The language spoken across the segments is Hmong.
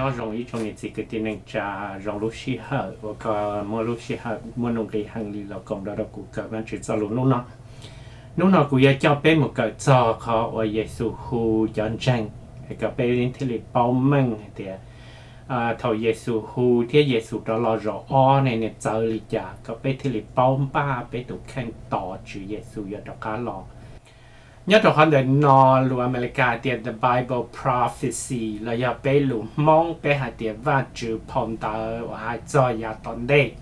Nyob zoo ib tsoom niam txiv kwv tij neej tsa, zoo lub sij hawm uas koj muaj lub sij hawm muaj nuj nqis heev li los koom nrog rau kuv kawm Vajtswv txoj lus hnub no. Hnub no kuv yuav coj peb mus kawm txog qhov uas Yexus hu cov ntseeg, kom peb thiaj li paub meej hais tias thaum Yexus hu thiab Yexus rov los zaum ob ne nws txawv li cas, kom peb thiaj li paub npaj peb tus kheej tos Tswv Yexus yuav rov qab los. Nyob rau qhov ntawm no, lus Amelikas tias the Bible prophecy los yog peb lus Hmoob peb hais tias Vajtswv phau ntawv uas hais txog yav tom ntej.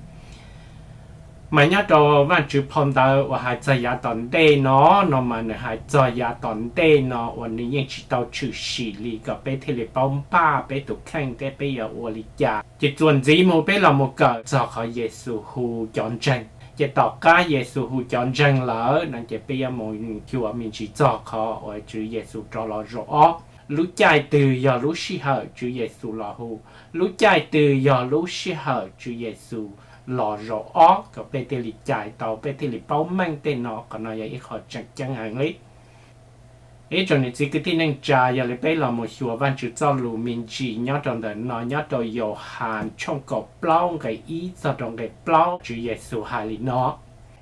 Mas nyob rau Vajtswv phau ntawv uas hais txog yav tom ntej no, no mas nws hais txog yav tom ntej no uas nws yeej tsis tau tshwm sim li, kom peb thiaj li paub npaj peb tus kheej thiab peb yuav ua li cas. Ces txuas ntxiv mus peb los mus kawm txog qhov Yexus hu cov ntseeg. Ces tom qab Yexus hu cov ntseeg lawm no ces peb yuav mus xyuas me ntsis txog qhov uas Tswv Yexus rov los zaum ob. Lub caij twg yog lub sij hawm Tswv Yexus los hu, lub caij twg yog lub sij hawm Tswv Yexus los zaum ob, kom peb thiaj li cais tau, peb thiaj li paub meej tej no. Qhov no yog ib qho tseem ceeb heev li. Ib tsoom niam txiv kwv tij neej tsa, yog li peb los mus xyuas Vajtswv txoj lus me ntsis nyob rau ntawm no, nyob rau Yauhas tshooj kaum plaub nqe ib txog rau nqe plaub, Tswv Yexus hais li no.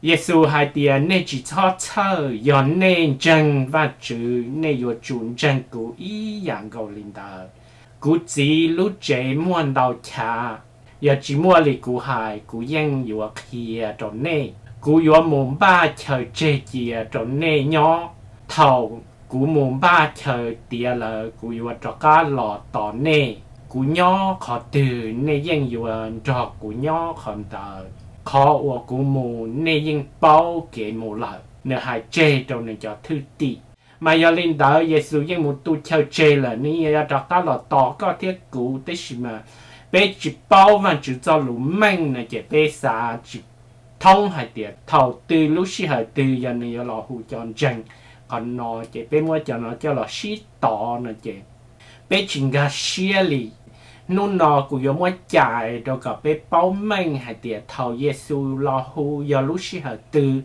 Yexus hais tias, nej tsis txhob txhawj, yog nej ntseeg Vajtswv, nej yuav tsum ntseeg kuv ib yam nkaus li ntawd. Kuv Txiv lub tsev muaj ntau chav, yog tsis muaj li kuv hais, kuv yeej yuav qhia rau nej. Kuv yuav mus npaj chaw tseg cia rau nej nyob. Thaum kuv mus npaj chaw tiav lawm, kuv yuav rov qab los tos nej. Kuv nyob qhov twg, nej yeej yuav nrog kuv nyob qhov ntawd. Qhov uas kuv mus, nej yeej paub kev mus lawm. Nws hais tseg rau nws cov thwj tim. Mas yog li ntawd, Yexus yeej mus tu chaw tseg lawm, nws yeej yuav rov qab los tos koj thiab kuv, tab sis mas peb tsis paub Vajtswv txoj lus meej no ces peb xav tsis thoob hais tias thaum twg lub sij hawm twg yog nws yuav los hu cov ntseeg. Qhov no ces peb muab cov no coj los sib tov no ces peb tsis nkag siab li. Hnub no kuv yuav muab cais rau kom peb paub meej hais tias thaum Yexus los hu yog lub sij hawm twg,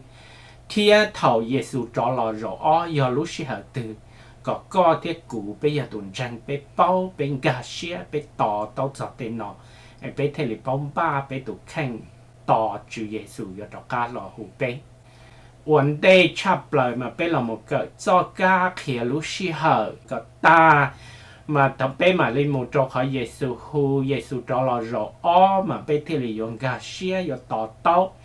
thiab thaum Yexus rov los zaum ob yog lub sij hawm twg, kom koj thiab kuv peb yog tus ntseeg peb paub, peb nkag siab, peb tos taub txog tej no, es peb thiaj li paub npaj peb tus kheej tos Tswv Yexus yuav rov qab los hu peb. Ua ntej tshaj plaws mas peb los mus kawm txoj kab qhia lub sij hawm kom tag, mas thaum peb mam li mus rau qhov Yexus hu, Yexus rov los zaum ob mas peb thiaj li yuav nkag siab yuav tos taub.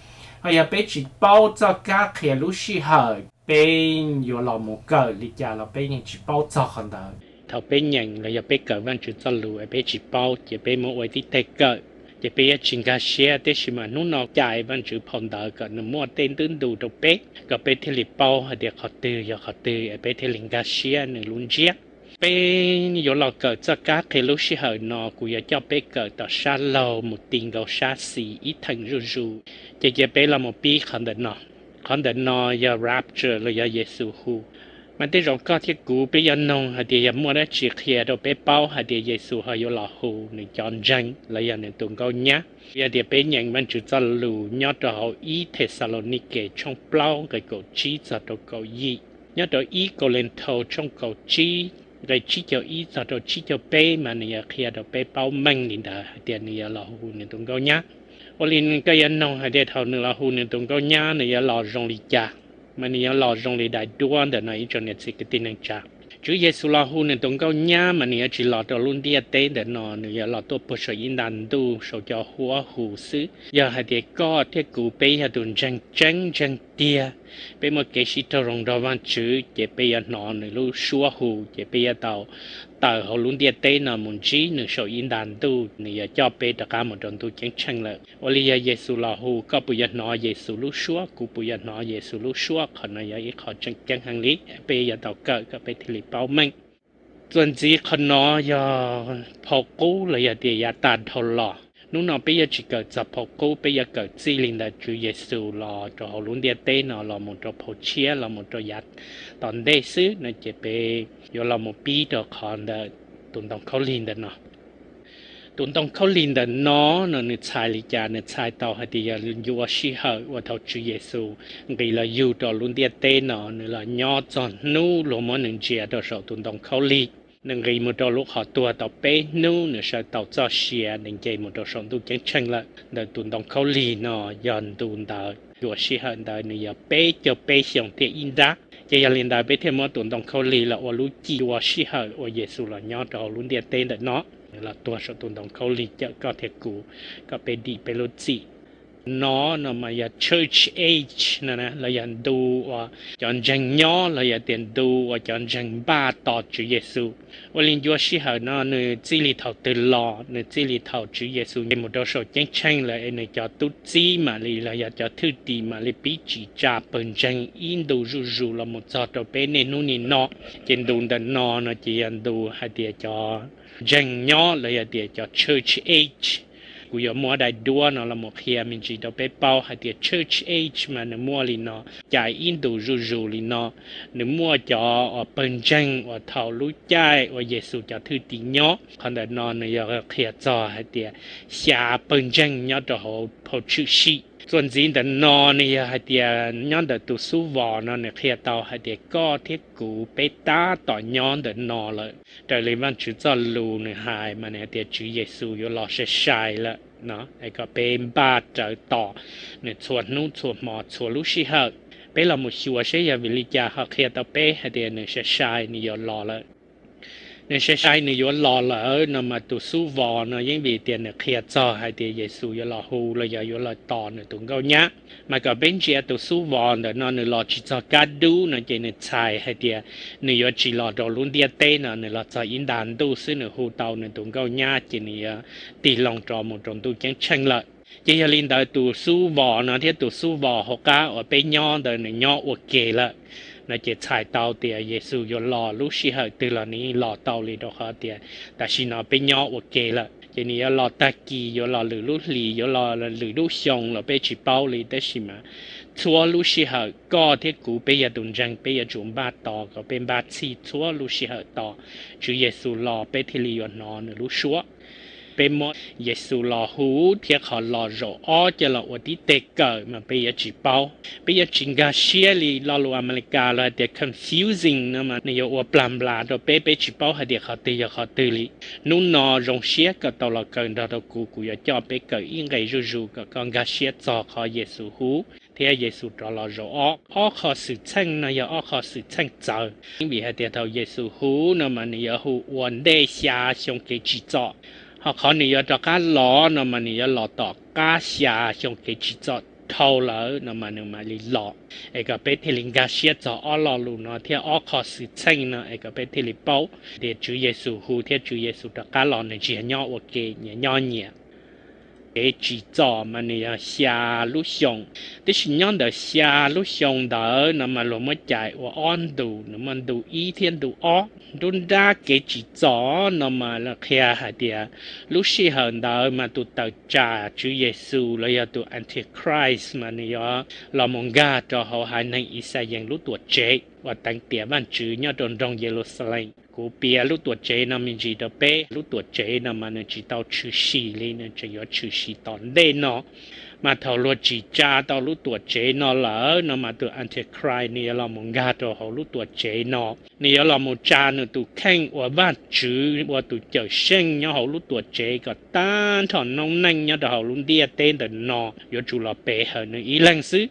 Ho yog peb tsis paub txoj kab qhia lub sij hawm, peb yuav los mus kawm li cas los peb yeej tsis paub txog qhov ntawd. Thaum peb nyeem los yog peb kawm Vajtswv txoj lus es peb tsis paub ces peb muab ua tib teg kawm, ces peb yuav tsis nkag siab. Tiam sis mas hnub no cais Vajtswv phau ntawv kom nws muaj tej ntwb ntu rau peb, kom peb thiaj li paub hais tias qhov twg yog qhov twg es peb thiaj li nkag siab nws lub ntsiab. Peb yuav los kawm txoj kab qhia lub sij hawm no, kuv yuav coj peb kawm tom sab laug mus ti nkaus sab xis ib theem zuj zus, ces cia peb los mus pib qhov ntawm no. Qhov ntawm no yog rapture los yog Yexus hu. Mas tej zaum koj thiab kuv peb yuav noog hais tias yog muaj dab tsi qhia rau peb paub hais tias Yexus ho yuav los hu nws cov ntseeg los yog nws tus nkauj nyab. Yog tias peb nyeem Vajtswv txoj lus nyob rau hauv ib Thexalaunikes tshooj plaub nqe kaum tsib txog rau kaum yim, nyob rau ib Kauleethaus tshooj kaum tsib nqe tsib caug ib txog rau tsib caug peb mas nws yuav qhia rau peb paub meej li ntawd hais tias nws yuav los hu nws tus nkauj nyab. Ua li koj yuav noog hais tias thaum nws los hu nws tus nkauj nyab nws yuav los zoo li cas, mas nws yuav los zoo li daim duab ntawm no ib tsoom niam txiv kwv tij neej tsa. Tswv Yexus los hu nws tus nkauj nyab mas nws yuav tsis los rau lub ntiaj teb ntawm no, nws yuav los tuaj puag saum ib nta ntuj saum cov huab hu xwb. Yog hais tias koj thiab kuv peb yog tus ntseeg tseeb ntseeg tiag, peb muaj kev sib raug zoo nrog Vajtswv, ces peb yuav hnov nws lub suab hu, ces peb yuav tau tawm hauv lub ntiaj teb no mus ntsib nws saum ib nta ntuj, nws yuav coj peb rov qab mus rau ntuj ceeb tsheej lawm. Ua li yog Yexus los hu, koj puas yuav hnov Yexus lub suab? Kuv puas yuav hnov Yexus lub suab? Qhov no yog ib qho tseem ceeb heev li, peb yuav tau kawm kom peb thiaj li paub meej. Txuas ntxiv qhov no yog phau qub los yog tias yav tag dhau los. Hnub no peb yuav tsis kawm txog phau qub, peb yuav kawm txij li ntawm Tswv Yexus los rau hauv lub ntiaj teb no los mus rau phau tshiab los mus rau yav tom ntej xwb no ces peb yuav los mus pib rau qhov ntawm tus ntoo khaub lig ntawm no. Tus ntoo khaub lig ntawm no, no nws txhais li cas? Nws txhais tau hais tias yog yuav ua sij hawm uas thaum Tswv Yexus nqis los yug rau lub ntiaj teb no, nws los nyob txog hnub luag muab nws ntsia rau saum tus ntoo khaub lig. Nws nqis mus rau lub qhov tuag tau peb hnub, nws sawv tau txoj sia, nws nce mus rau saum ntuj ceeb tsheej lawm. Ntawm tus ntoo khaub lig no yog ntu ntawd, yuav sij hawm ntawd nws yog peb caug peb xyoos thiab ib nrab. Ces yog li ntawd peb thiaj muab tus ntoo khaub lig los ua lub cim yuav sij hawm uas Yexus los nyob rau hauv lub ntiaj teb ntawm no, nws los tuag saum tus ntoo khaub lig cawm koj thiab kuv kom peb dim peb lub txim. No no mas yog church age no los yog ntu uas cov ntseeg nyob los yog tias ntu uas cov ntseeg npaj tos Tswv Yexus. Ua li ncua sij hawm no nws txij li thaum twg los? Nws txij li thaum Tswv Yexus nce mus rau saum ceeb tsheej lawm es nws cov tub txib mam li los yog cov thwj tim mam li pib tsim tsa pawg ntseeg ib ntu zuj zus los mus txog rau peb niaj hnub nim no. Ces ntu ntawm no no ces yog ntu hais tias cov ntseeg nyob los yog tias cov church age. Kuv yuav muab daim duab no los mus qhia me ntsis rau peb paub hais tias church age mas nws muaj li no, cais ib ntu zuj zus li no. Nws muaj cov uas pawg ntseeg uas thaum lub caij uas Yexus cov thwj tim nyob. Qhov ntawm no nws yog qhia txog hais tias xya pawg ntseeg nyob rau hauv phau tshwm sim. Txuas ntxiv ntawm no nws yog hais tias nyob ntawm tus xub vos no nws qhia tau hais tias koj thiab kuv peb tab tom nyob ntawm no lawm. Raws li Vajtswv txoj lus nws hais mas nws hais tias Tswv Yexus yuav los sai sai lawm no, es kom peb npaj rawv tos nws txhua hnub txhua hmo txhua lub sij hawm. Peb los mus xyuas seb yog vim li cas ho qhia tau peb hais tias nws sai sai nws yuav los lawm. Nws sai sai nws yuav los lawm no mas tus xub vos no yeej vim tias nws qhia txog hais tias Yexus yuav los hu los yog yuav los tos nws tus nkauj nyab. Mas kom peb ntsia tus xub vos ntawm no nws los tsis txog kab dub no ces nws txhais hais tias nws yuav tsis los rau lub ntiaj teb no, nws los txog ib nta ntuj xwb nws hu tau nws tus nkauj nyab ces nws yuav tig loo rov mus rau ntuj ceeb tsheej lawm. Ces yog li ntawd tus xub vos no thiab tus xub vos hauv qab uas peb nyob ntawd nws nyob ua ke lawm no ces txhais tau tias Yexus yuav los lub sij hawm twg los nws yeej los tau li, rau qhov tias tam sim no peb nyob ua ke lawm. Ces nws yuav los tag kis, yuav los lwm lub hlis, yuav los lwm lub xyoo los peb tsis paub li, tab sis mas txhua lub sij hawm koj thiab kuv peb yog tus ntseeg peb yuav tsum npaj tos kom peb npaj txhij txhua lub sij hawm tos Tswv Yexus los peb thiaj li yuav hnov nws lub suab. Peb muab Yexus los hu thiab qhov los zaum ob coj los ua tib teg kawm mas peb yuav tsis paub, peb yuav tsis nkag siab li. Lo lus Amelikas los hais tias confusing no mas nws yuav ua plag nplas rau peb, peb tsis paub hais tias qhov twg yog qhov twg li. Hnub no zoo siab kom tau los kawm nrog rau kuv, kuv yuav coj peb kawm ib nqe zuj zus kom koj nkag siab txog qhov Yexus hu thiab Yexus rov los zaum ob. Ob qho xwm txheej no yog ob qho xwm txheej txawv, vim hais tias thaum Yexus hu no mas nws yuav hu ua ntej xya xyoo kev tsim txom, ho qhov nws yuav rov qab los no mas nws yuav los tom qab xya xyoo kev tsim txom dhau lawm no mas nws mam li los. Es kom peb thiaj li nkag siab txog ob lo lus no thiab ob qho xwm txheej no es kom peb thiaj li paub tias Tswv Yexus hu thiab Tswv Yexus rov qab los nws tsis yog nyob ua ke, nyias nyob nyias. Kev tsim txom mas nws yog xya lub xyoo, tab sis nyob ntawm xya lub xyoo ntawd no mas luag muab cais ua ob ntu, nws muaj ntu ib thiab ntu ob. Nruab nrab kev tsim txom no mas qhia hais tias lub sij hawm ntawd mas tus tawm tsam Tswv Yexus los yog tus Antichrist mas nws yuav los mus nkag rau hauv haiv neeg Yixalayees lub tuam tsev uas teev tiam Vajtswv nyob rau nroog Yeluxalees. Kuv piav lub tuam tsev no me ntsis rau peb, lub tuam tsev no mas nws tsis tau tshwm sim li, nws tseem yuav tshwm sim tom ntej no. Mas thaum luag tsim tsa tau lub tuam tsev no lawm no mas tus Antichrist nws yuav los mus nkag rau hauv lub tuam tsev no. Nws yuav los mus tsa nws tus kheej ua Vajtswv ua tus cawm seej nyob hauv lub tuam tsev kom tag nrho noob neej nyob rau hauv lub ntiaj teb ntawm no yuav tsum los pe hawm nws ib leeg xwb.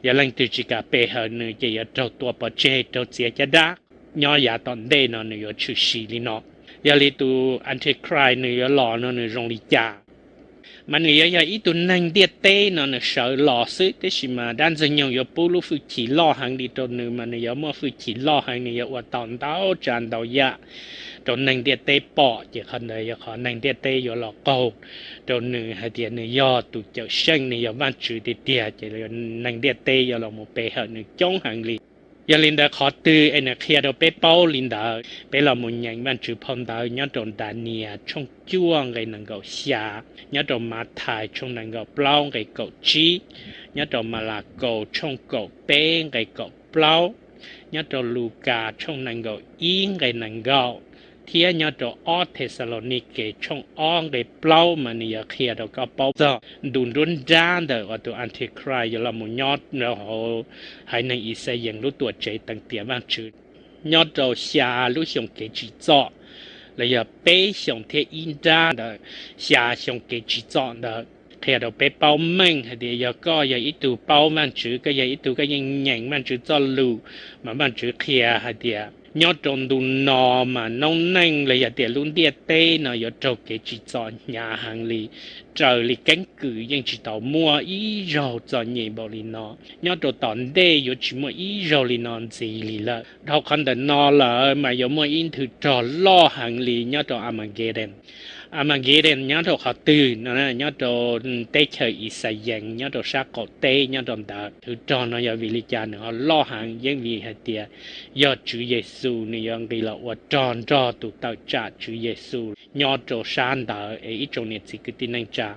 Yog leej twg tsis kam pe hawm nws ces yuav raug tua pov tseg, raug txiav caj dab. Nyob yav tom ntej no nws yuav tshwm sim li no. Yog li tus Antichrist nws yuav los no nws zoo li cas? Mas nws yuav yog ib tug neeg ntiaj teb no nws sawv los xwb, tab sis mas dab Ntxwg Nyoog yuav pub lub hwj chim loj heev li rau nws, mas nws yuav muaj hwj chim loj heev, nws yuav ua tau ntau tsav ntau yam rau neeg ntiaj teb pom, ces qhov ntawd yog qhov neeg ntiaj teb yuav los qaug rau nws hais tias nws yog tus cawm seej, nws yog Vajtswv tiag tiag, ces neeg ntiaj teb yuav los mus pe hawm nws coob heev li. Yog li ntawd qhov twg es nws qhia rau peb paub li ntawd? Peb los mus nyeem Vajtswv phau ntawv nyob rau Daniyees tshooj cuaj nqe nees nkaum xya, nyob rau Mathais tshooj nees nkaum plaub nqe kaum tsib, nyob rau Malakaus tshooj kaum peb nqe kaum plaub, nyob rau Lukas tshooj nees nkaum ib nqe nees nkaum, thiab nyob rau ob Thexalaunikes tshooj ob nqe plaub mas nws yuav qhia rau koj paub txog ntu nruab nrab ntawm uas tus Antichrist yuav los mus nyob rau hauv haiv neeg Yixalayees lub tuam tsev teev tiam Vajtswv nyob rau xya lub xyoo kev tsim txom. los yog peb xyoos thiab ib nrab ntawm xya xyoo kev tsim txom ntawd, qhia rau peb paub meej hais tias yog koj yog ib tug paub Vajtswv, koj yog ib tug koj yeej nyeem Vajtswv txoj lus, mas Vajtswv qhia hais tias nyob rau ntu no mas noob neej los yog tias lub ntiaj teb no yuav raug kev tsim txom hnyav heev li, raws li keeb kwm yeej tsis tau muaj ib zaug txom nyem npaum li no. Nyob rau tom ntej yuav tsis muaj ib zaug li no ntxiv li lawm. Dhau qhov ntawm no lawm mas yuav muaj ib nthwv rog loj heev li nyob rau Armageddon. Armageddon nyob rau qhov twg no? Nyob rau teb chaws Ixayees, nyob rau sab qaum teb, nyob rau ntawd. Nthwv rog no yog vim li cas nws ho loj heev? Yeej vim hais tias yog Tswv Yexus nws yuav nqis los ua rog nrog tus tawm tsam Tswv Yexus nyob rau sab ntawd. Es ib tsoom niam txiv kwv tij neej tsa,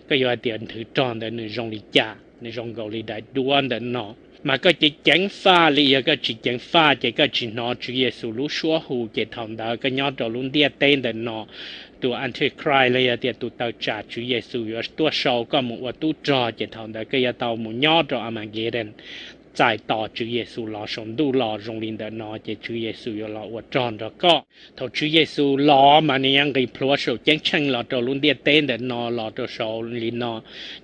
koj yuav hais tias nthwv rog ntawd nws zoo li cas? Nws zoo nkaus li daim duab ntawm no. Mas koj ceev ceev faj li, yog koj tsis ceev faj ces koj tsis hnov Tswv Yexus lub suab hu, ces thaum ntawd koj nyob rau lub ntiaj teb ntawm no, tus Antichrist los yog tias tus tawm tsam Tswv Yexus yuav tuaj sau koj mus ua tub rog, ces thaum ntawd koj yuav tau mus nyob rau Armageddon txais tos Tswv Yexus los saum ntuj los zoo li ntawm no, ces Tswv Yexus yuav los ua rog nrog koj. Thaum Tswv Yexus los mas nws yuav nqis plhuav saum ceeb tsheej los rau lub ntiaj teb ntawm no los rau saud li no,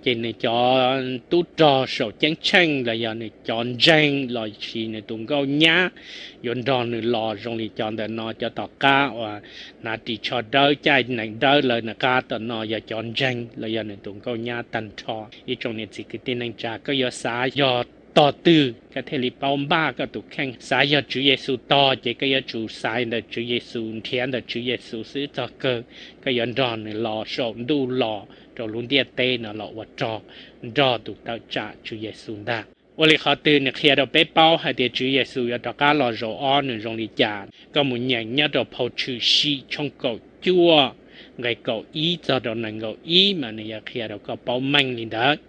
ces nws cov tub rog saum ceeb tsheej los yog nws cov ntseeg los sis nws tus nkauj nyab yuav nrog nws los zoo li cov ntawm no, cov tom qab uas hnav ris tsho dawb caij nees dawb lawv nws qab tom no yog cov ntseeg los yog nws tus nkauj nyab tag nrho. Ib tsoom niam txiv kwv tij neej tsa, koj yuav xav yog tog twg koj thiaj li paub npaj koj tus kheej. Xav yog Tswv Yexus tog ces koj yuav tsum xaiv ntawm Tswv Yexus, nrhiav ntawm Tswv Yexus xwb txog kawg koj yuav nrog nws los saum ntuj los rau lub ntiaj teb no los ua rog nrog tus tawm tsam Tswv Yexus ntag. Ua li qhov twg nws qhia rau peb paub hais tias Tswv Yexus yuav rov qab los zaum ob nws zoo li cas? Koj mus nyeem nyob rau Phau Tshwm Sim tshooj kaum cuaj, nqe kaum ib txog rau nees nkaum ib mas nws yuav qhia rau koj paub meej li ntawd.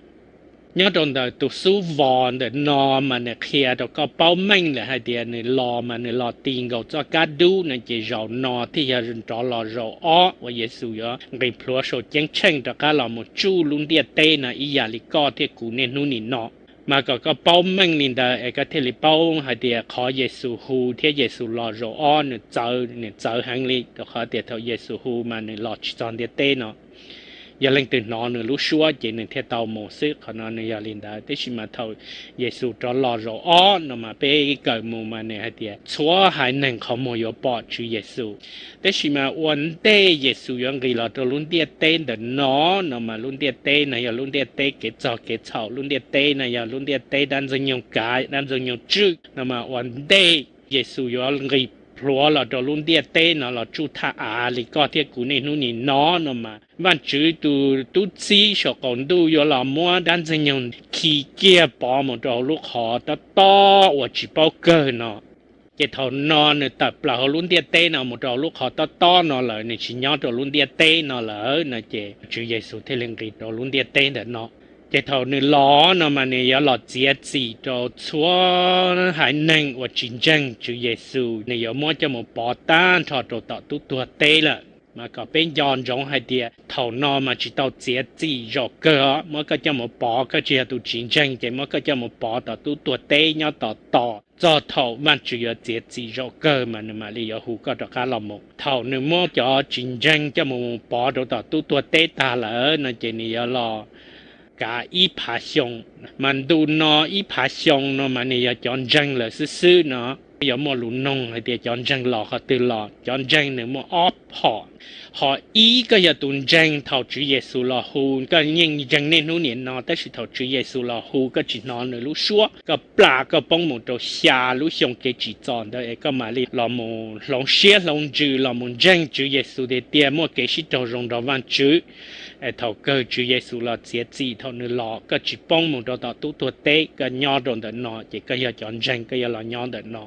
Nyob rau ntawm tus xub vos ntawm no mas nws qhia rau koj paub meej lawm hais tias nws los mas nws los ti nkaus txoj kab dub no, ces zaum no thiaj yog rov los zaum ob uas Yexus yuav nqis plhuav saum ceeb tsheej rov qab los mus tsuj lub ntiaj teb no ib yam li koj thiab kuv niaj hnub nim no. Mas kom koj paub meej li ntawd es koj thiaj li paub hais tias qhov Yexus hu thiab Yexus los zaum ob nws txawv, nws txawv heev li, rau qhov tias thaum Yexus hu mas nws los tsis txog ntiaj teb no. Yog leej twg hnov nws lub suab ces nws thiaj tau mus xwb, qhov no nws yog li ntawd. Tab sis mas thaum Yexus rov los zaum ob no mas peb kawm mus mas nws hais tias txhua haiv neeg qhov muag yuav pom Tswv Yexus. Tab sis mas ua ntej Yexus yuav nqis los rau lub ntiaj teb ntawm no, no mas lub ntiaj teb no yog lub ntiaj teb kev txog kev txhaum, lub ntiaj teb no yog lub ntiaj teb dab ntxwg nyoog kav, dab ntxwg nyoog tswj. No mas ua ntej Yexus yuav nqis plhuav los rau lub ntiaj teb no los tsuj thaj av li koj thiab kuv niaj hnub nim no, no mas Vajtswv tus tub txib saum qaum ntuj yuav los muab dab ntxwg nyoog khi kiag pov mus rau hauv lub qhov tob tob uas tsis paub kawg no. Ces thaum no nws tawm plaws hauv lub ntiaj teb no mus rau hauv lub qhov tob tob no lawm, nws tsis nyob rau lub ntiaj teb no lawm no, ces Tswv Yexus thiaj li nqis rau lub ntiaj teb ntawm no. Ces thaum nws los no mas nws yuav los txiav txim rau txhua haiv neeg uas tsis ntseeg Tswv Yexus, nws yuav muab coj mus pov tag nrho rau tom tub tuag teb lawm. Mas kom peb nco ntsoov hais tias thaum no mas tsis tau txiav txim zaum kawg os, muab koj coj mus pov, koj tsis yog tus tsis ntseeg ces muab koj coj mus pov tom tub tuag teb nyob tom tos txog thaum Vajtswv yuav txiav txim zaum kawg mas nws mam li yuav hu koj rov qab los mus. Thaum nws muab cov tsis ntseeg coj mus pov rau tom tub tuag teb tag lawm no ces nws yuav los kav ib phav xyoo. Mas ntu no ib phav xyoo no mas nws yog cov ntseeg lawm xwb xwb no. Yuav muaj lus noog hais tias cov ntseeg los qhov twg los? Cov ntseeg nws muaj ob phom. Ho ib, koj yog tus ntseeg thaum Tswv Yexus los hu, koj yeej ntseeg niaj hnub nim no, tab sis thaum Tswv Yexus los hu koj tsis hnov nws lub suab, koj plam koj poob mus rau xya lub xyoo kev tsim txom ntawd es koj mam li los mus hloov siab hloov ntsws los mus ntseeg Tswv Yexus tiag tiag, muaj kev sib raug zoo nrog Vajtswv. Es thaum kawg Tswv Yexus los txiav txim, thaum nws los koj tsis poob mus rau tom tub tuag teb, koj nyob rau ntawm no ces koj yog cov ntseeg, koj yuav los nyob ntawm no.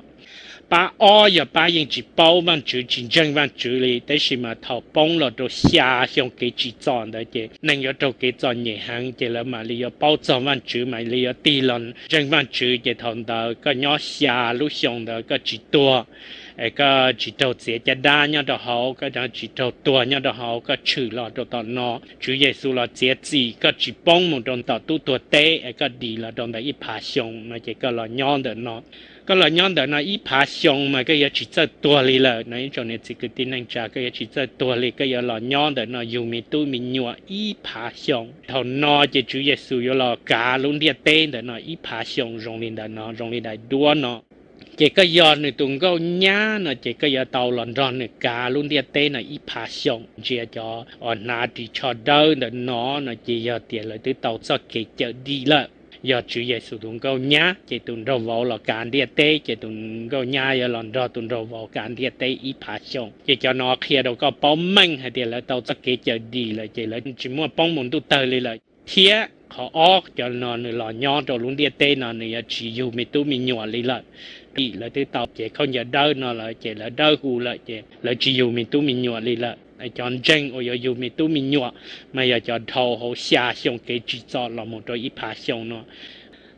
Pab ob yog pab yeej tsis paub Vajtswv, tsis ntseeg Vajtswv li, tab sis mas thaum poob los rau xya xyoo kev tsim txom ntawd ces neeg yuav raug kev txom nyem heev, ces lawv mam li yuav paub txog Vajtswv, mam li yuav tig los ntseeg Vajtswv, ces thaum ntawd koj nyob xya lub xyoo ntawd koj tsis tuag, es koj tsis raug txiav caj dab nyob rau hauv, koj tsis raug tuag nyob rau hauv, koj tshwm los rau tom no. Tswv Yexus los txiav txim koj tsis poob mus rau tom tub tuag teb, es koj dim los rau ntawm ib phav xyoo no ces koj los nyob ntawm no. Koj los nyob ntawm no ib phav xyoo mas koj yuav tsis txawj tuag li lawm no, ib tsoom niam txiv kwv tij neej tsa, koj yuav tsis txawj tuag li, koj yuav los nyob ntawm no yug me tub me nyuam ib phav xyoo. Thaum no ces Tswv Yexus yuav los kav lub ntiaj teb ntawm no ib phav xyoo zoo li ntawm no, zoo li daim duab no. Ces koj yog nws tus nkauj nyab no ces koj yuav tau los nrog nws kav lub ntiaj teb no ib phav xyoo. Ntsia cov uas hnav ris tsho dawb ntawm no no ces yog tias lawv twb tau txoj kev cawm dim lawm. Yog Tswv Yexus tus nkauj nyab ces tus nraug vauv los kav ntiaj teb, ces tus nkauj nyab yuav los nrog tus nraug vauv kav ntiaj teb ib phav xyoo. Ces cov no qhia rau koj paub meej hais tias lawv tau txoj kev cawm dim lawm ces lawv tsis muaj poob mus ntuj tawg li lawm. Thiab qhov ob, cov no nws los nyob rau lub ntiaj teb no nws yuav tsis yug me tub me nyuam li lawm. Vim lawv twb tau cev khaub ncaws dawb no lawm ces lawv dawb huv lawm ces lawv tsis yug me tub me nyuam li lawm. Cov ntseeg uas yuav yug me tub me nyuam mas yog cov dhau hauv xya xyoo kev tsim txom los mus rau ib phav xyoo no.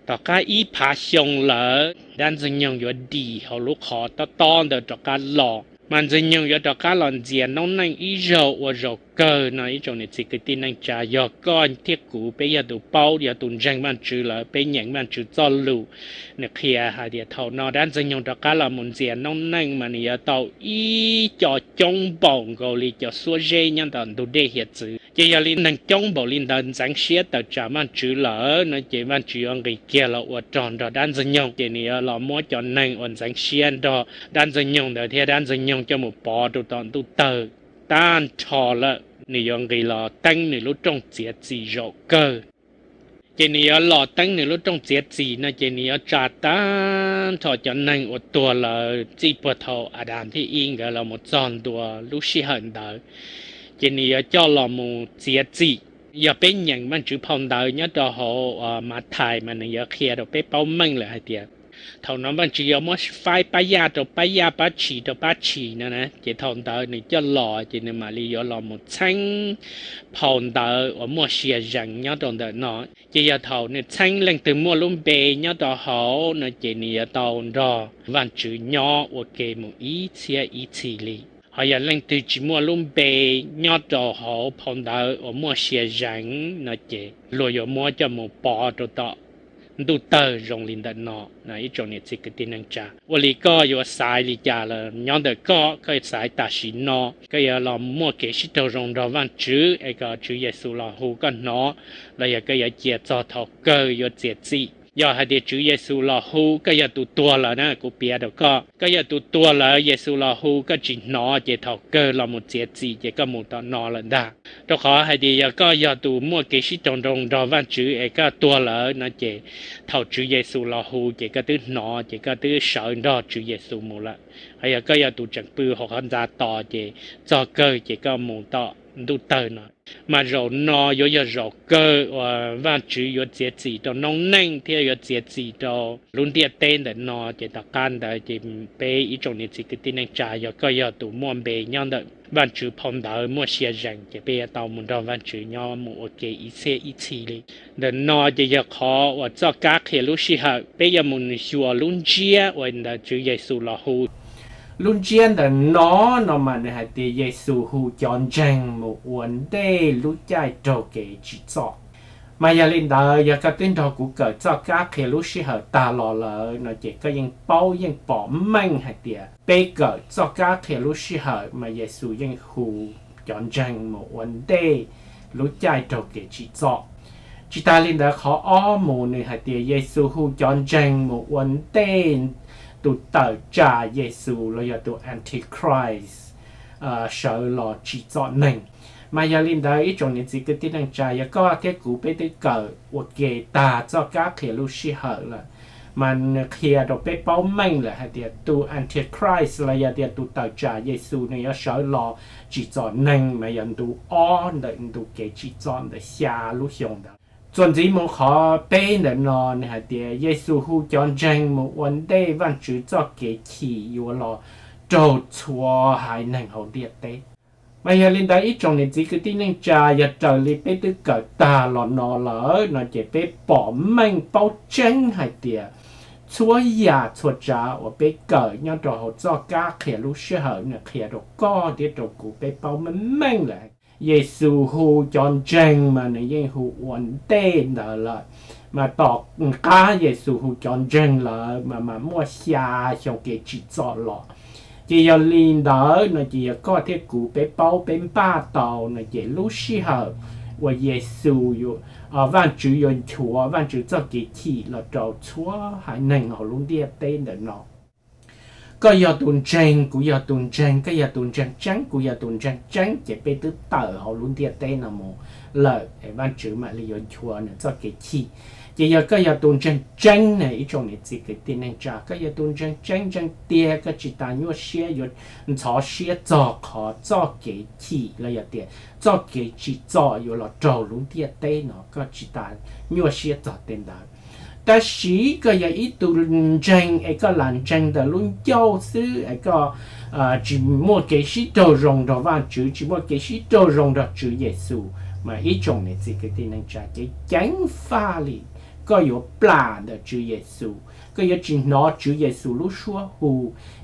Tom qab ib phav xyoo lawm dab ntxwg nyoog yuav dim hauv lub qhov tob tob ntawd rov qab los, mas ntxwg nyoog yuav rov qab los ntxias noob neej ib zaug ua zaum kawg no. Ib tsoom niam txiv kwv tij neej tsa, yog koj thiab kuv peb yog tus paub, yog tus ntseeg Vajtswv lawm, peb nyeem Vajtswv txoj lus, nws qhia hais tias thaum no dab ntxwg nyoog rov qab los mus ntxias noob neej mas nws yuav tau ib co coob npaum nkaus li cov xuab zeb nyob ntawm ntug dej hiav txwv. Ces yog li neeg coob npaum li ntawd ntxeev siab tawm tsam Vajtswv lawm no ces Vajtswv yuav nqis kiag los ua rog nrog dab ntxwg nyoog, ces nws yuav los muab cov neeg uas ntxeev siab nrog dab ntxwg nyoog ntawd thiab dab ntxwg nyoog coj mus pov rau tom ntuj tawg tag nrho lawm. Nws yuav nqis los teeb nws lub rooj txiav txim zaum kawg. Ces nws yuav los teeb nws lub rooj txiav txim no ces nws yuav tsa tag nrho cov neeg uas tuag lawm txij puag thaum Adas thiab Iv nkawd los mus txog ntua lub sij hawm ntawd, ces nws yuav coj los mus txiav txim. Yog peb nyeem Vajtswv phau ntawv nyob rau hauv Mathais mas nws yuav qhia rau peb paub meej lawm hais tias thaum no Vajtswv yuav muab faib pab yaj rau pab yaj, pab tshis rau pab tshis no na, ces thaum ntawd nws coj los ces nws mam li yuav los mus txheeb phau ntawv uas muaj sia zees nyob rau ntawm no. Ces yog thaum nws txheeb leej twg muaj lub npe nyob rau hauv no ces nws yuav tau nrog Vajtswv nyob ua ke mus ib txhiab ib txhis li. Ho yog leej twg tsis muaj lub npe nyob rau hauv phau ntawv uas muaj sia zees no ces luag yuav muab coj mus pov rau tom ntuj tawg zoo li ntawm no. Ib tsoom niam txiv kwv tij neej tsa, ua li koj yuav xaiv li cas los nyob ntawm koj, koj xaiv tam sim no koj yuav los muaj kev sib raug zoo nrog Vajtswv es kom Tswv Yexus los hu koj hnov, los yog koj yuav cia txog thaum kawg yuav txiav txim. Yog hais tias Tswv Yexus los hu koj yog tus tuag lawm na, kuv piav rau koj, koj yog tus tuag lawm, Yexus los hu koj tsis hnov ces thaum kawg los mus txiav txim ces koj mus tom no lawm ntag. Rau qhov hais tias yog koj yog tus muaj kev sib raug zoo nrog Vajtswv es koj tuag lawm no ces thaum Tswv Yexus los hu ces koj twb hnov ces koj twb sawv nrog Tswv Yexus mus lawm. Ho yog koj yog tus tseem pw hauv qhov ntxa tos ces txog kawg ces koj mus tom ntuj tawg no. Mas zaum no yuav yog zaum kawg uas Vajtswv yuav txiav txim rau noob neej thiab yuav txiav txim rau lub ntiaj teb ntawm no, ces tom qab ntawd ces peb ib tsoom niam txiv kwv tij neej tsa, yog koj yog tus muaj npe nyob ntawm Vajtswv phau ntawv muaj sia zees ces peb yuav tau mus nrog Vajtswv nyob mus ua ke ib txhiab ib txhis li. Ntawm no ces yog qhov uas txoj kab qhia lub sij hawm, peb yuav mus xyuas lub ntsiab uas ntawm Tswv Yexus los hu. Lub ntsiab ntawm no, no mas nws hais tias Yexus hu cov ntseeg mus ua ntej lub caij raug kev tsim txom. Mas yog li ntawd, yog koj twb nrog kuv kawm txoj kab qhia lub sij hawm tag los lawm no ces koj yeej paub yeej pom meej hais tias peb kawm txoj kab qhia lub sij hawm mas Yexus yeej hu cov ntseeg mus ua ntej lub caij raug kev tsim txom. Tsis tas li ntawd, qhov ob mus nws hais tias Yexus hu cov ntseeg mus ua ntej tus tawm tsam Yexus los yog tus Antichrist sawv los tsim txom neeg. Mas yog li ntawd, ib tsoom niam txiv kwv tij neej tsa, yog koj thiab kuv peb twb kawm ua ke tag txoj kab qhia lub sij hawm lawm, mas nws qhia rau peb paub meej lawm hais tias tus Antichrist los yog tias tus tawm tsam Yexus nws yuav sawv los tsim txom neeg mas yog ntu ob ntawm ntu kev tsim txom ntawm xya lub xyoo ntawd. Txuas ntxiv mus qhov peb ntawm no, nws hais tias Yexus hu cov ntseeg mus ua ntej Vajtswv txoj kev chim yuav los raug txhua haiv neeg hauv ntiaj teb. Mas yog li ntawd, ib tsoom niam txiv kwv tij neej tsa, yog raws li peb twb kawm tag los no lawm no ces peb pom meej paub tseeb hais tias Txhua yam txhua tsav uas peb kawm nyob rau hauv txoj kab qhia lub sij hawm nws qhia rau koj thiab rau kuv peb paub meej meej lawm. Yexus hu cov ntseeg mas nws yeej hu ua ntej ntawd lawm, mas tom qab Yexus hu cov ntseeg lawm mas mas muaj xya xyoo kev tsim txom los. Ces yog li ntawd no ces yog koj thiab kuv peb paub peb npaj tau no ces lub sij hawm uas Yexus, Vajtswv yuav nchuav Vajtswv txoj kev chim los rau txhua haiv neeg hauv lub ntiaj teb ntawm no. Koj yog tus ntseeg, kuv yog tus ntseeg, koj yog tus ntseeg tseeb, kuv yog tus ntseeg tseeb, ces peb twb tawm hauv lub ntiaj teb no mus lawm es Vajtswv mam li yuav nchuav nws txoj kev chim. Ces yog koj yog tus ntseeg tseeb ne ib tsoom niam txiv kwv tij neej tsa, koj yog tus ntseeg tseeb ntseeg tiag, koj tsis tas nyuaj siab yuav ntxhov siab txog qhov txoj kev chim los yog tias txoj kev tsim txom yuav los raug lub ntiaj teb no, koj tsis tas nyuaj siab txog tej ntawd. Tab sis koj yog ib tug ntseeg es koj lam ntseeg ntawm lub ncauj xwb es koj tsis muaj kev sib raug zoo nrog Vajtswv, tsis muaj kev sib raug zoo nrog Tswv Yexus, mas ib tsoom niam txiv kwv tij neej tsa, ces ceev faj li koj yuav plam ntawm Tswv Yexus, koj yuav tsis hnov Tswv Yexus lub suab hu,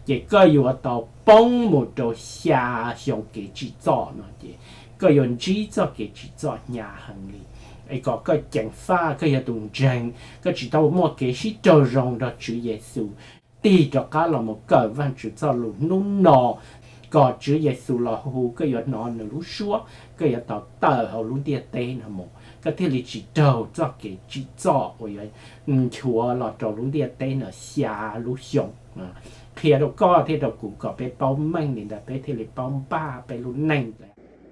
ces koj yuav tau poob mus rau xya xyoo kev tsim txom no ces koj yuav ntsib txoj kev tsim txom hnyav heev li. Es kom koj ceev faj, koj yog tus ntseeg, koj tsis tau muaj kev sib raug zoo nrog Tswv Yexus, tig rov qab los mus kawm Vajtswv txoj lus hnub no, kom Tswv Yexus los hu, koj yuav hnov nws lub suab, koj yuav tau tawm hauv lub ntiaj teb no mus, koj thiaj li tsis raug txoj kev tsim txom uas yuav nchuav los rau lub ntiaj teb no xya lub xyoo. Qhia rau koj thiab rau kuv kom peb paub meej li ntawd peb thiaj li paub npaj peb lub neej.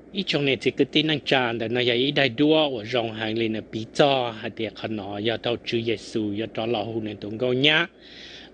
Ib tsoom niam txiv kwv tij neej tsa, ntawm no yog ib daim duab uas zoo heev li, nws piv txog hais tias qhov no yog thaum Tswv Yexus yuav rov los hu nws tus nkauj nyab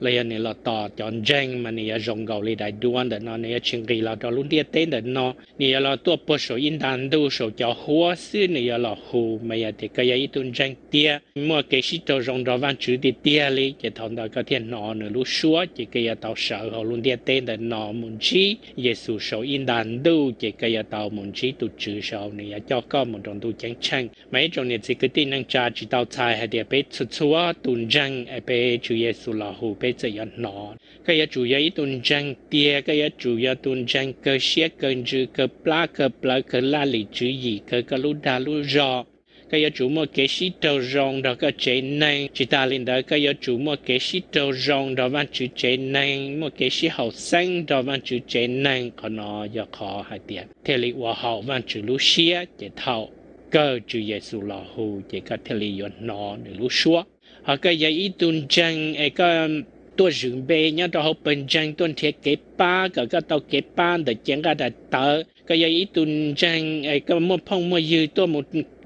los yog nws los tos cov ntseeg mas nws yuav zoo nkaus li daim duab ntawm no, nws yuav tsis nqis los rau lub ntiaj teb ntawm no, nws yuav los tuaj puag saum ib nta ntuj saum cov huab xwb nws yuav los hu. Mas yog tias koj yog ib tug ntseeg tiag, muaj kev sib raug zoo nrog Vajtswv tiag tiag li, ces thaum ntawd koj thiaj hnov nws lub suab, ces koj yuav tau sawv hauv lub ntiaj teb ntawm no mus ntsib Yexus saum ib nta ntuj, ces koj yuav tau mus ntsib tus Tswv saum nws yuav coj koj mus rau ntuj ceeb tsheej. Mas ib tsoom niam txiv kwv tij neej tsa, tsis tau txhais hais tias peb txhua txhua tus ntseeg es peb Tswv Yexus los hu peb txawm yuav hnov. Koj yuav tsum yog ib tug ntseeg tiag, koj yuav tsum yog tus ntseeg kawg siab kawg ntsws, kawg plab kawg plawv, kawg laj lim tswv yim, kawg koj lub dag lub zog. Koj yuav tsum muaj kev sib raug zoo nrog koj tsev neeg. Tsis tas li ntawd, koj yuav tsum muaj kev sib raug zoo nrog Vajtswv tsev neeg, muaj kev sib haum xeeb nrog Vajtswv tsev neeg. Qhov no yog qhov hais tias thiaj li ua haum Vajtswv lub siab, ces thaum kawg Tswv Yexus los hu ces koj thiaj li yuav hnov nws lub suab. Ho koj yog ib tug ntseeg es koj tuaj zwm npe nyob rau hauv pawg ntseeg tuaj nrhiav kev pab kom koj tau kev pab ntawm cev nqaij daim tawv. Koj yog ib tug ntseeg es koj muaj phooj muaj ywg tuaj mus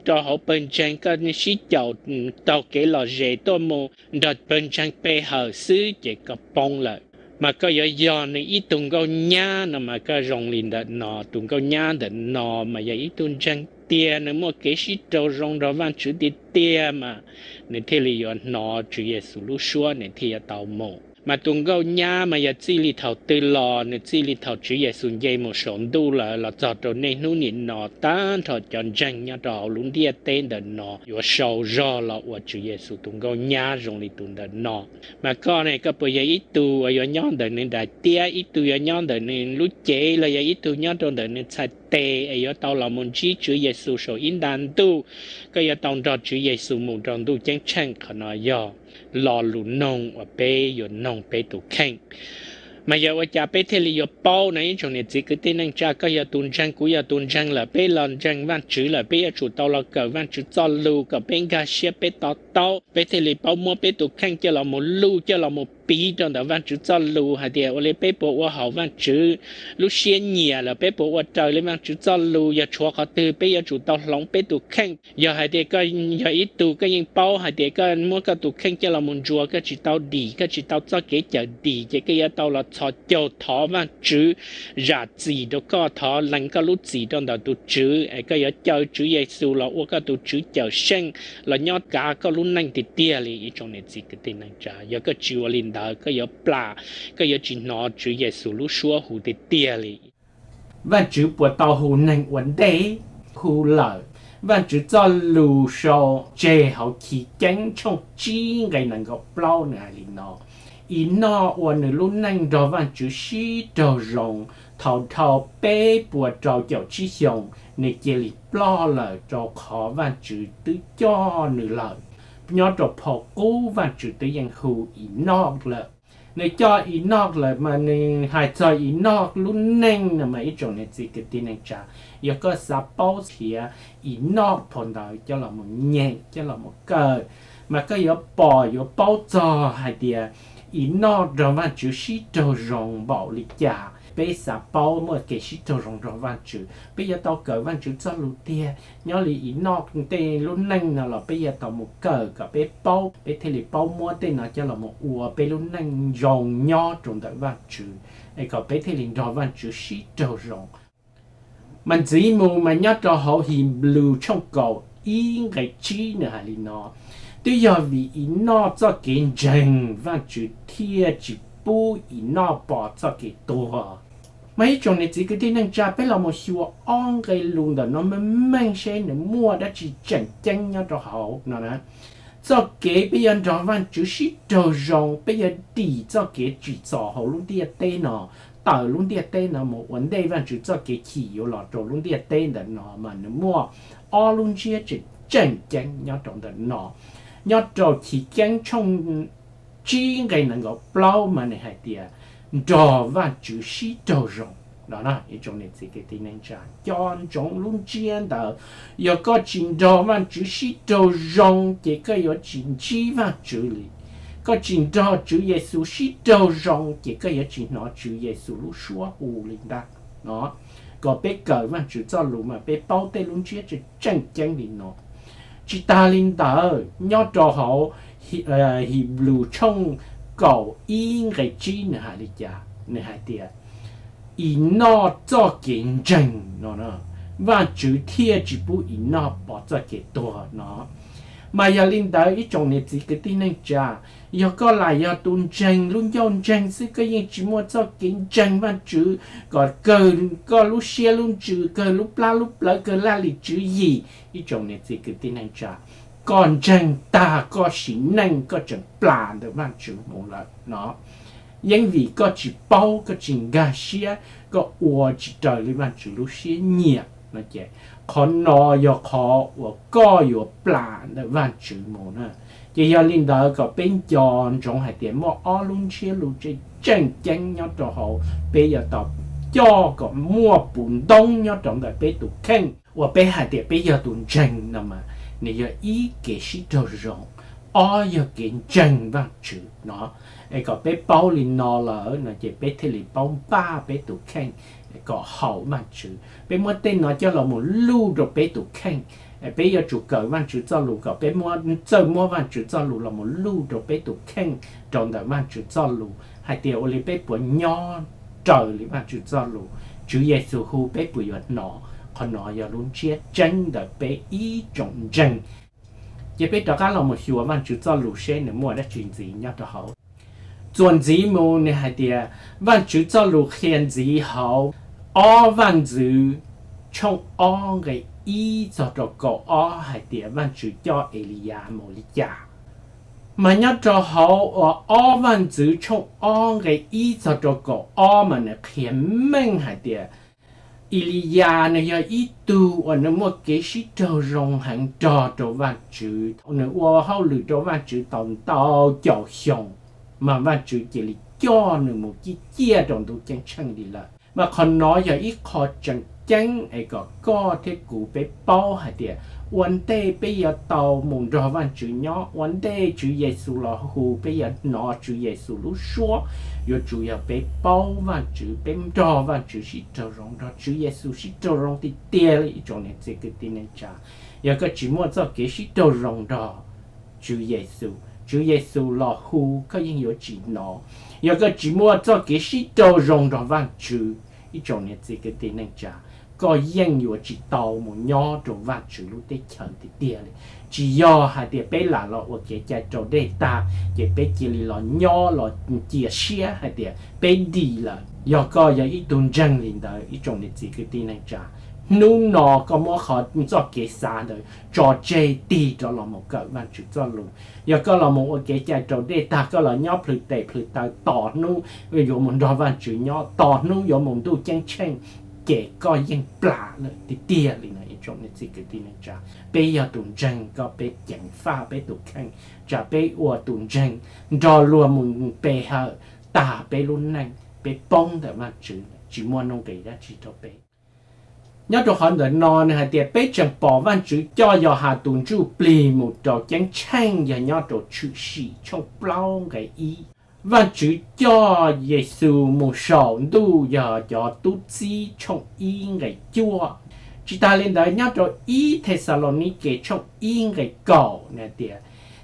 rau hauv pawg ntseeg, koj sib caum taug kev lom zem tuaj mus nrog pawg ntseeg pe hawm xwb ces koj poob lawm. Mas koj yuav yog nws ib tug nkauj nyab no mas koj zoo li ntawm no. Tus nkauj nyab ntawm no mas yog ib tug ntseeg tiag, nws muaj kev sib raug zoo nrog Vajtswv tiag tiag mas nws thiaj li yuav hnov Tswv Yexus lub suab, nws thiaj yuav tau mus. Mas tus nkauj nyab mas yog txij li thaum twg los? Nws txij li thaum Tswv Yexus nce mus saum ntuj lawm los txog rau niaj hnub nim no, tag nrho cov ntseeg nyob rau hauv lub ntiaj teb ntawm no yuav sau zog los ua Tswv Yexus tus nkauj nyab zoo li tus ntawm no. Mas koj ne, koj puas yog ib tug uas yuav nyob ntawm nws daim tiab, ib tug yuav nyob ntawm nws lub cev, los yog ib tug nyob rau ntawm nws txhais tes es yuav tau los mus ntsib Tswv Yexus saum ib nta ntuj? Koj yuav tau nrog Tswv Yexus mus rau ntuj ceeb tsheej. Qhov no yog lo lus noog uas peb yuav noog peb tus kheej. Mas yog ua cas peb thiaj li yuav paub no? Ib tsoom niam txiv kwv tij neej tsa, koj yog tus ntseeg, kuv yog tus ntseeg lawm, peb los ntseeg Vajtswv lawm, peb yuav tsum tau los kawm Vajtswv txoj lus kom peb nkag siab, peb to taub, peb thiaj li paub muab peb tus kheej coj los mus luj, coj los mus piv rau ntawm Vajtswv txoj lus hais tias ua li peb puas ua haum Vajtswv lub siab nyiam, los peb puas ua raws li Vajtswv txoj lus. Yog tshuav qhov twg peb yuav tsum tau hloov peb tus kheej. Yog hais tias koj yog ib tug koj yeej paub hais tias koj muab koj tus kheej coj los mus ntsuas, koj tsis tau dim, koj tsis tau txoj kev cawm dim, ces koj yuav tau los txhos caug thov Vajtswv zam txim rau koj, thov lees koj lub txim rau ntawm tus Tswv es koj yuav caw Tswv Yexus los ua koj tus Tswv Cawmseej los nyob kav koj lub neej tiag tiag li. Ib tsoom niam txiv kwv tij neej tsa, yog koj tsis ua li ntawd, koj yuav plam, koj yuav tsis hnov Tswv Yexus lub suab hu tiag tiag li. Vajtswv puas tau hu neeg ua ntej? Hu lawm. Vajtswv txoj lus sau tseg hauv Chiv Keeb tshooj tsib nqe nees nkaum plaub nws hais li no: Enauj ua nws lub neej nrog Vajtswv sib raug zoo. Thaum dhau peb puas rau caum tsib xyoos, nws cia li ploj lawm, rau qhov Vajtswv twb coj nws lawm. Nyob rau phau qub, Vajtswv twb yeej hu Enauj lawm. Nws coj Enauj lawm mas nws hais txog Enauj lub neej no mas ib tsoom niam txiv kwv tij neej tsa, yog koj xav paub thiab Enauj phau ntawv coj los mus nyeem, coj los mus kawm, mas koj yuav pom yuav paub txog hais tias Enauj nrog Vajtswv sib raug zoo npaum li cas. Peb xav paub muaj kev sib raug zoo nrog Vajtswv, peb yuav tau kawm Vajtswv txoj lus tiag. Nyob li Enauj tej lub neej no los peb yuav tau mus kawm kom peb paub, peb thiaj li paub muab tej no coj los mus ua peb lub neej zoo nyob rau ntawm Vajtswv, es kom peb thiaj li nrog Vajtswv sib raug zoo. Mas ntxiv mus mas nyob rau hauv Hebrews tshooj kaum ib nqe tsib nws hais li no: Twb yog vim Enauj txoj kev ntseeg Vajtswv thiaj tsis pub Enauj pom txoj kev tuag. Mas ib tsoom niam txiv kwv tij neej tsa, peb los mus xyuas ob nqe lus ntawm no meej meej seb nws muaj dab tsi tseem ceeb nyob rau hauv no na. Txoj kev peb yuav nrog Vajtswv sib raug zoo, peb yuav dim txoj kev tsim txom hauv lub ntiaj teb no, tawm lub ntiaj teb no mus ua ntej Vajtswv txoj kev chim yuav los rau lub ntiaj teb ntawm no mas nws muaj ob lub ntsiab tseem tseem ceeb nyob rau ntawm no. Nyob rau Chiv Keeb tshooj tsib nqe nees nkaum plaub mas nws hais tias nrog Vajtswv sib raug zoo no. Ib tsoom niam txiv kwv tij neej tsa, nco ntsoov lub ntsiab ntawd. Yog koj tsis nrog Vajtswv sib raug zoo ces koj yuav tsis ntsib Vajtswv li. Koj tsis nrog Tswv Yexus sib raug zoo ces koj yuav tsis hnov Tswv Yexus lub suab hu li ntag no. Kom peb kawm Vajtswv txoj lus mas peb paub tej lub ntsiab tseem ceeb li no. Tsis tas li ntawd, nyob rau hauv Hebrews tshooj kaum ib nqe tsib nws hais li cas? Nws hais tias Enauj txoj kev ntseeg no, Vajtswv thiaj tsis pub Enauj pom txoj kev tuag no. Mas yog li ntawd ib tsoom niam txiv kwv tij neej tsa, yog koj lam yog tus ntseeg lub ncauj ntseeg xwb, koj yeej tsis muaj txoj kev ntseeg Vajtswv kom kawg koj lub siab lub ntsws, kawg lub plab lub plawv, kawg laj lim tswv yim, ib tsoom niam txiv kwv tij neej tsa, koj ntseeg tag koj sim neej koj tseem plam ntawm Vajtswv mus lawm no. Yeej vim koj tsis paub, koj tsis nkag siab, koj ua tsis raws li Vajtswv lub siab nyiam no ces qhov no yog qhov uas koj yuav plam ntawm Vajtswv mus na. Ces yog li ntawd kom peb nco ntsoov hais tias muaj ob lub ntsiab lus tseem ceeb nyob rau hauv, peb yuav tau coj kom muaj puv ntoob nyob rau ntawm peb tus kheej uas peb hais tias peb yog tus ntseeg no mas nws yog ib kev sib raug zoo, ob yog kev ntseeg Vajtswv no. Es kom peb paub li no lawm no ces peb thiaj li paub npaj peb tus kheej kom haum Vajtswv. Peb muab tej no coj los mus luj rau peb tus kheej. Peb yuav tsum kawm Vajtswv txoj lus kom peb txawj muab Vajtswv txoj lus los mus luj rau peb tus kheej rau ntawm Vajtswv txoj lus hais tias ua li peb puas nyob raws li Vajtswv txoj lus, Tswv Yexus hu peb puas yuav hnov. Qhov no yog lub ntsiab tseeb ntawm peb ib tsoom ntseeg. Ces peb rov qab los mus xyuas Vajtswv txoj lus seb nws muaj dab tsi ntxiv nyob rau hauv. Txuas ntxiv mus nws hais tias Vajtswv txoj lus qhia ntxiv hauv ob Vaj ntxwv tshooj ob nqe ib txog rau kaum ob hais tias Vajtswv coj Eliyas mus li cas. Mas nyob rau hauv uas ob Vaj ntxwv tshooj ob nqe ib txog rau kaum ob mas nws qhia meej hais tias Eliyas nws yog ib tug uas nws muaj kev sib raug zoo heev nrog rau Vajtswv. Nws ua hauj lwm rau Vajtswv tau ntau caum xyoo, mas Vajtswv cia li coj nws mus ciaj ciaj rau ntuj ceeb tsheej li lawm. Mas qhov no yog ib qho tseem ceeb es kom koj thiab kuv peb paub hais tias ua ntej peb yuav tau mus nrog Vajtswv nyob, ua ntej Tswv Yexus los hu peb yuav hnov Tswv Yexus lub suab, yuav tsum yog peb paub Vajtswv, peb nrog Vajtswv sib raug zoo, nrog Tswv Yexus sib raug zoo tiag tiag li ib tsoom niam txiv kwv tij neej tsa. Yog koj tsis muaj txoj kev sib raug zoo nrog Tswv Yexus, Tswv Yexus los hu koj yeej yuav tsis hnov. Yog koj tsis muaj txoj kev sib raug zoo nrog Vajtswv, ib tsoom niam txiv kwv tij neej tsa, koj yeej yuav tsis tau mus nyob rau Vajtswv lub teb chaws tiag tiag li. Tsis yog hais tias peb lam los ua kev cai raus dej tag ces peb cia li los nyob los cia siab hais tias peb dim lawm. Yog koj yog ib tug ntseeg li ntawd ib tsoom niam txiv kwv tij neej tsa, Hnub no koj muab qhov txoj kev xav ntawd tso tseg, tig rov los mus kawm Vajtswv txoj lus. Yog koj los mus ua kev cai raus dej tag, koj los nyob plhws tes plhws taw tos hnub yuav mus nrog Vajtswv nyob, tos hnub yuav mus ntuj ceeb tsheej, ces koj yeej plam lawm tiag tiag li no. Ib tsoom niam txiv kwv tij neej tsa, peb yog tus ntseeg, koj peb ceev faj peb tus kheej, tsam peb ua tus ntseeg nrog luag mus pe hawm, tag peb lub neej, peb poob ntawm Vajtswv, tsis muaj nuj nqis dab tsi rau peb. Nyob rau qhov ntawm no nws hais tias peb tseem pom Vajtswv coj Yauhas tus ntsuj plig mus rau ceeb tsheej, yog nyob rau Tshwm Sim tshooj plaub nqe ib. Vajtswv coj Yexus mus saum ntuj, yog cov tub txib tshooj ib nqe cuaj. Tsis tas li ntawd, nyob rau ib Thexalaunikes tshooj ib nqe kaum nws hais tias,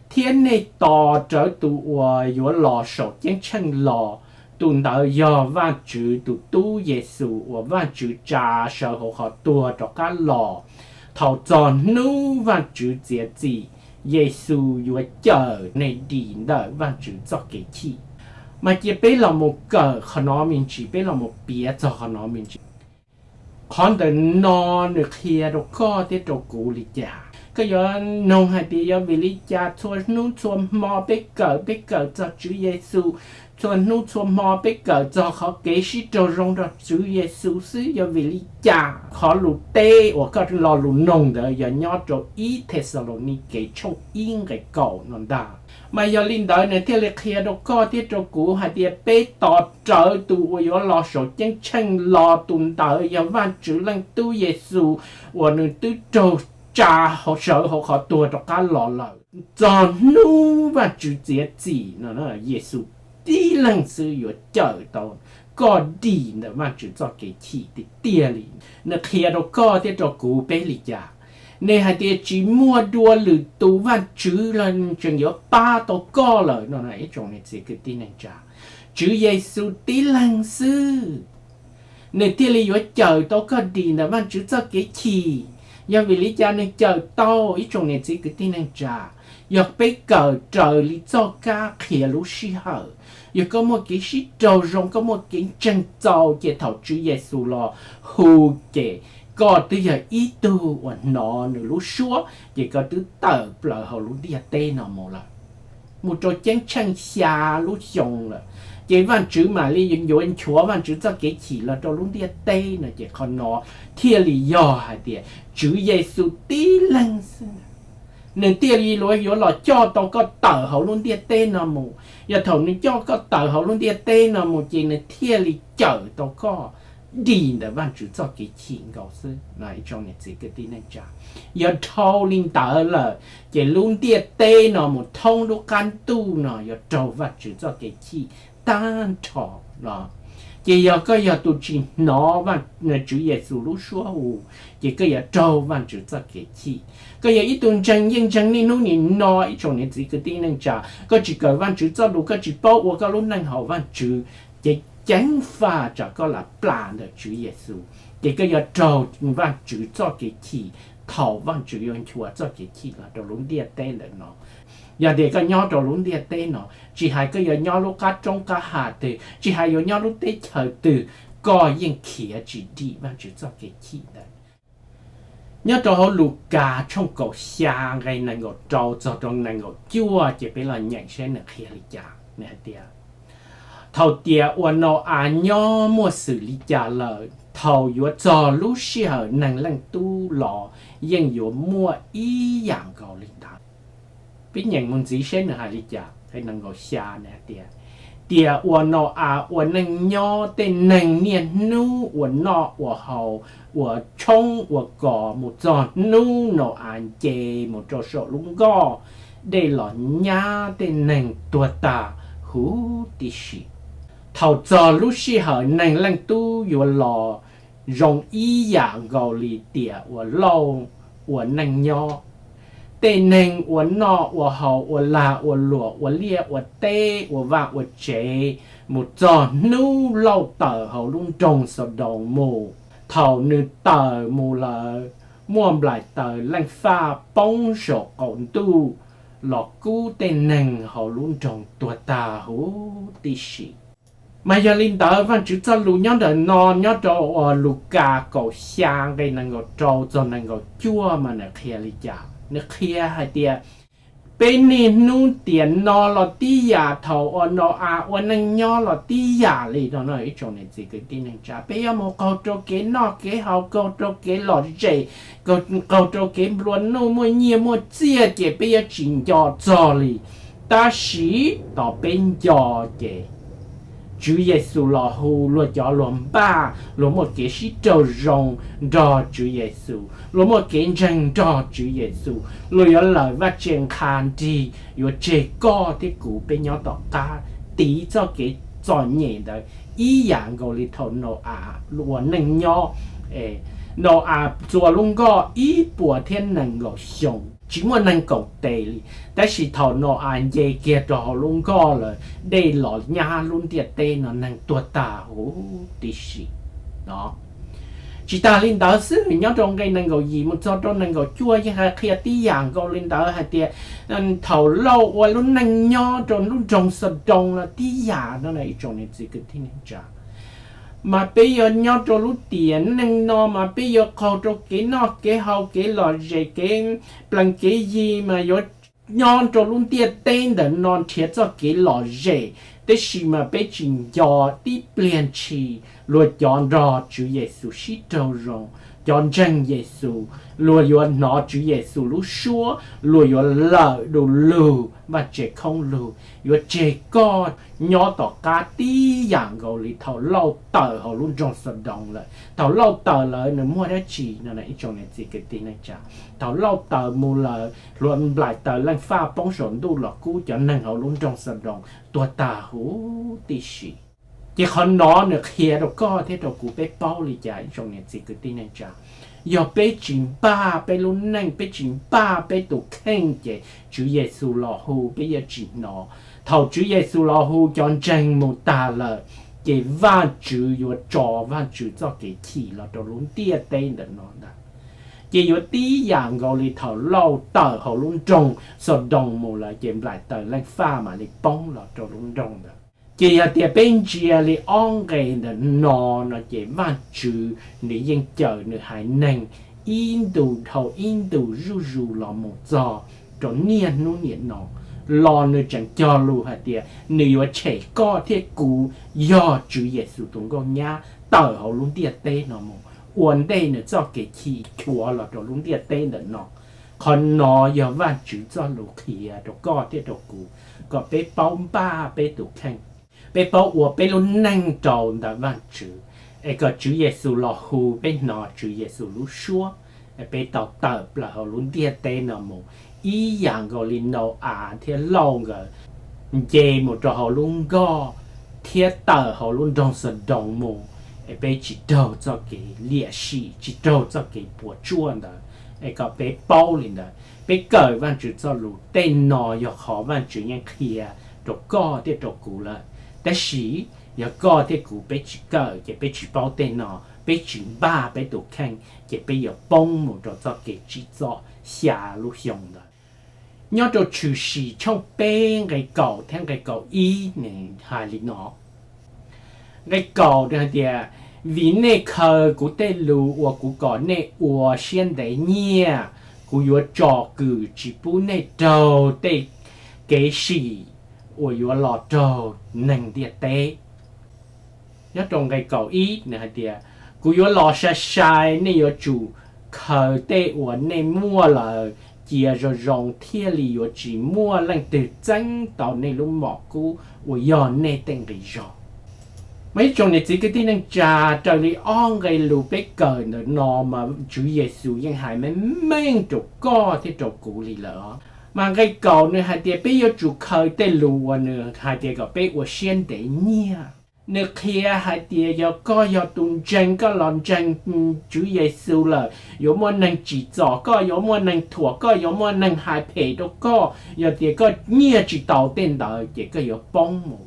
thiab nej tos rawv tus uas yuav los saum ceeb tsheej los, tus ntawd yog Vajtswv tus Tub Yexus uas Vajtswv tsa sawv hauv qhov tuag rov qab los. Thaum txog hnub Vajtswv txiav txim, Yexus yuav cawm nej dim ntawm Vajtswv txoj kev chim. Mas cia peb los mus kawm qhov no me ntsis, peb los mus piav txog qhov no me ntsis. Qhov ntawm no nws qhia rau koj thiab rau kuv li cas? Koj yuav nug hais tias yog vim li cas txhua hnub txhua hmo peb kawm, peb kawm txog Tswv Yexus, txhua hnub txhua hmo peb kawm txog qhov kev sib raug zoo nrog Tswv Yexus xwb, yog vim li cas? Qhov lus teb uas koj lo lus nug ntawd yog nyob rau ib Thexalaunikes tshooj ib nqe kaum no ntag. Mas yog li ntawd nws thiaj li qhia rau koj thiab rau kuv hais tias peb tos rawv tus uas yuav los saum ceeb tsheej los, tus ntawd yog Vajtswv leej Tub Yexus uas nws twb raug tsa sawv hauv qhov tuag rov qab los lawm. Txog hnub Vajtswv txiav txim no, Yexus tib leeg xwb yuav cawm tau koj dim ntawm Vajtswv txoj kev chim tiag tiag li. Nws qhia rau koj thiab rau kuv peb li cas? Nws hais tias tsis muaj dua lwm tus Vajtswv los nws tseem yuav pab tau koj lawm no, ib tsoom niam txiv kwv tij neej tsa. Tswv Yexus tib leeg xwb nws thiaj li yuav cawm tau koj dim ntawm Vajtswv txoj kev chim. Yog vim li cas nws cawm tau, ib tsoom niam txiv kwv tij neej tsa? Yog peb kawm raws li txoj kab qhia lub sij hawm. Yog koj muaj kev sib raug zoo, koj muaj kev ntseeg txaus, ces thaum Tswv Yexus los hu, ces koj twb yog ib tug uas hnov nws lub suab, ces koj twb tawm plaws hauv lub ntiaj teb no mus lawm, mus rau ceeb tsheej xya lub xyoo lawm. Ces Vajtswv mam li yuav nchuav Vajtswv txoj kev chim los rau lub ntiaj teb no, ces qhov no thiaj li yog hais tias Tswv Yexus tib leeg xwb nws thiaj li yuav los coj tau koj tawm hauv lub ntiaj teb no mus. Yog thaum nws coj koj tawm hauv lub ntiaj teb no mus, ces nws thiaj li cawm tau koj dim ntawm Vajtswv txoj kev chim nkaus xwb no, ib tsoom niam txiv kwv tij neej tsa. Yog dhau li ntawd lawm, ces lub ntiaj teb no mus thoob lub qab ntuj no yuav raug Vajtswv txoj kev chim tag nrho no. Ces yog koj yog tus tsis hnov Tswv Yexus lub suab hu, ces koj yuav raug Vajtswv txoj kev chim. Koj yog ib tug ntseeg yeej ntseeg niaj hnub nim no, ib tsoom niam txiv kwv tij neej tsa, koj tsis kawm Vajtswv txoj lus, koj tsis paub ua koj lub neej haum Vajtswv, ces ceev faj tsam koj lam plam ntawm Tswv Yexus, ces koj yuav raug Vajtswv txoj kev chim thaum Vajtswv yuav nchuav txoj kev chim los rau lub ntiaj teb ntawm no. Yog tias koj nyob rau lub ntiaj teb no, tsis hais koj yuav nyob lub qab roob qab hav twg, tsis hais yuav nyob lub teb chaws twg, koj yeej khiav tsis dim Vajtswv txoj kev chim ntawd. Nyob rau hauv Lukas tshooj kaum xya nqe nees nkaum rau txog rau nees nkaum cuaj, ces peb los nyeem seb nws qhia li cas. Nws hais tias, thaum tiam uas Nau-as nyob muaj xwm li cas lawm, thaum yuav txog lub sij hawm Neeg Leej Tub los yeej yuav muaj ib yam nkaus li ntawd. Peb nyeem mus ntxiv seb nws hais li cas. Nqe nees nkaum xya nws hais tias, tiam uas Nau-as ua neej nyob, tej neeg niaj hnub ua noj ua haus, ua tshoob ua kos, mus txog hnub Nau-as nce mus rau saum lub nkoj, dej los nyab tej neeg tuag tag huv tib si. Thaum txog lub sij hawm Neeg Leej Tub yuav los, zoo ib yam nkaus li tiam uas Lauj ua neej nyob. Tej neeg ua noj ua haus, ua lag ua luam, ua liaj ua teb, ua vaj ua tsev, mus txog hnub Lauj tawm hauv lub nroog Xaudoos mus. Thaum nws tawm mus lawm, muaj nplaim taws leej faj poob saum qaum ntuj los kub tej neeg hauv lub nroog tuag tag huv tib si. Mas yog li ntawd, Vajtswv txoj lus nyob ntawm no, nyob rau Lukas kaum xya nqe nees nkaum rau txog nees nkaum cuaj mas nws qhia li cas? Nws qhia hais tias, peb niaj hnub tiam no los tib yam, thaum uas Nau-as ua neej nyob los tib yam li no no. Ib tsoom niam txiv kwv tij neej tsa, peb yuav mus qaug rau kev noj kev haus, qaug rau kev lom zem, qaug rau kev nplua nuj, muaj nyiaj muaj txiaj ces peb yuav tsis nco txog li. Tab sis tos peb nco ces Tswv Yexus los hu, luag cov luag npaj, luag muaj kev sib raug zoo nrog Tswv Yexus, luag muaj kev ntseeg nrog Tswv Yexus, luag yuav lawm vaj tse nqha nrig, yuav tseg koj thiab kuv peb nyob tom qab, tiv txoj kev txom nyem ntawd ib yam nkaus li thaum Nau-as ua neej nyob. Nau-as txua lub nkoj ib puas thiab nees nkaum xyoo, tsis muaj neeg koom tes li, tab sis thaum Nau-as nce kiag rau hauv lub nkoj lawm, dej los nyab lub ntiaj teb no, neeg tuag tag huv tib si. Tsis tas li ntawd xwb, nyob rau nqe nees nkaum yim mus txog rau nees nkaum cuaj yeej hais qhia tib yam nkaus li ntawd hais tias thaum Lauj ua lub neej nyob rau lub nroog Xadoos los tib yam no. Ib tsoom niam txiv kwv tij neej tsa, mas peb yuav nyob rau lub tiam neej no mas peb yuav qaug rau kev noj kev haus, kev lom zem, kev plees kev yi, mas yuav nyob rau lub ntiaj teb ntawm no nrhiav txoj kev lom zem, tab sis mas peb tsis nco tib pliag ntshis luag cov nrog Tswv Yexus sib raug zoo, cov ntseeg Yexus, luag yuav hnov Tswv Yexus lub suab, luag yuav lawm du lug vaj tse khoob lug, yuav tseg koj nyob tom qab tib yam nkaus li thaum Lauj tawm hauv lub nroog Xadoos lawm. Thaum Lauj tawm lawm nws muaj dab tsi no? Ib tsoom niam txiv kwv tij neej tsa, thaum Lauj tawm mus lawm, hluav nplaim taws leej faj poob saum ntuj los kub cov neeg hauv lub nroog Xadoos tuag tag huv tib si. Ces qhov no nws qhia rau koj thiab rau kuv peb paub li cas? Ib tsoom niam txiv kwv tij neej tsa, yog peb tsis npaj peb lub neej, peb tsis npaj peb tus kheej ces Tswv Yexus los hu peb yuav tsis hnov. Thaum Tswv Yexus los hu cov ntseeg mus tag lawm, ces Vajtswv yuav tso Vajtswv txoj kev chim los rau lub ntiaj teb ntawm no ntag. Ces yuav tib yam nkaus li thaum Lauj tawm hauv lub nroog Xadoos mus lawm, ces nplaim taws leej faj mam li poob los rau lub nroog ntawd. Ces yog tias peb ntsia li ob nqe ntawm no no ces Vajtswv nws yeej cawm nws haiv neeg ib ntus dhau ib ntus zuj zus los mus txog rau niaj hnub niam no los nws tseem cog lus hais tias nws yuav tshem koj thiab kuv, yog Tswv Yexus tus nkauj nyab tawm hauv lub ntiaj teb no mus ua ntej nws txoj kev chim chuav los rau lub ntiaj teb ntawm no. Qhov no yog Vajtswv txoj lus qhia rau koj thiab rau kuv, kom peb paub npaj peb tus kheej, peb paub ua peb lub neej rau ntawm Vajtswv, es kom Tswv Yexus los hu peb hnov Tswv Yexus lub suab, es peb tau tawm plaws hauv lub ntiaj teb no mus ib yam nkaus li Nau-as thiab Lauj nkawd nce mus rau hauv lub nkoj thiab tawm hauv lub nroog Xadoos mus, es peb tsis raug txoj kev liam sim, tsis raug txoj kev puas tsuaj ntawd. Es kom peb paub li ntawd, peb kawm Vajtswv txoj lus. Tej no yog qhov Vajtswv yeej qhia rau koj thiab rau kuv lawm, tab sis yog koj thiab kuv peb tsis kawm ces peb tsis paub tej no, peb tsis npaj peb tus kheej ces peb yuav poob mus rau txoj kev tsim txom xya lub xyoo ntawd. Nyob rau Tshwm Sim tshooj peb nqe kaum thiab nqe kaum ib nws hais li no. Nqe kaum nws hais tias, vim nej khaws kuv tej lus uas kuv kom nej ua siab ntev nyiaj, kuv yuav tsom kwm tsis pub nej raug tej kev sim uas yuav los raug neeg ntiaj teb. Nyob rau nqe kaum ib nws hais tias, kuv yuav los sai sai, nej yuav tsum khaws tej uas nej muaj lawm cia zoo zoo thiaj li yuav tsis muaj leej twg txeeb tau nej lub mom kub uas yog nej tej nqi zog. Mas ib tsoom niam txiv kwv tij neej tsa, raws li ob nqe lus peb kawm ntawm no mas Tswv Yexus yeej hais meej meej rau koj thiab rau kuv li lawm os. Mas nqe kaum nws hais tias peb yuav tsum khaws tej lus uas nws hais tias kom peb ua siab ntev nyiaj. Nws qhia hais tias yog koj yog tus ntseeg, koj los ntseeg Tswv Yexus lawm, yuav muaj neeg tsim txom koj, yuav muaj neeg thuam koj, yuav muaj neeg hais phem rau koj. Yog tias koj nyiaj tsis tau tej ntawd ces koj yuav poob mus.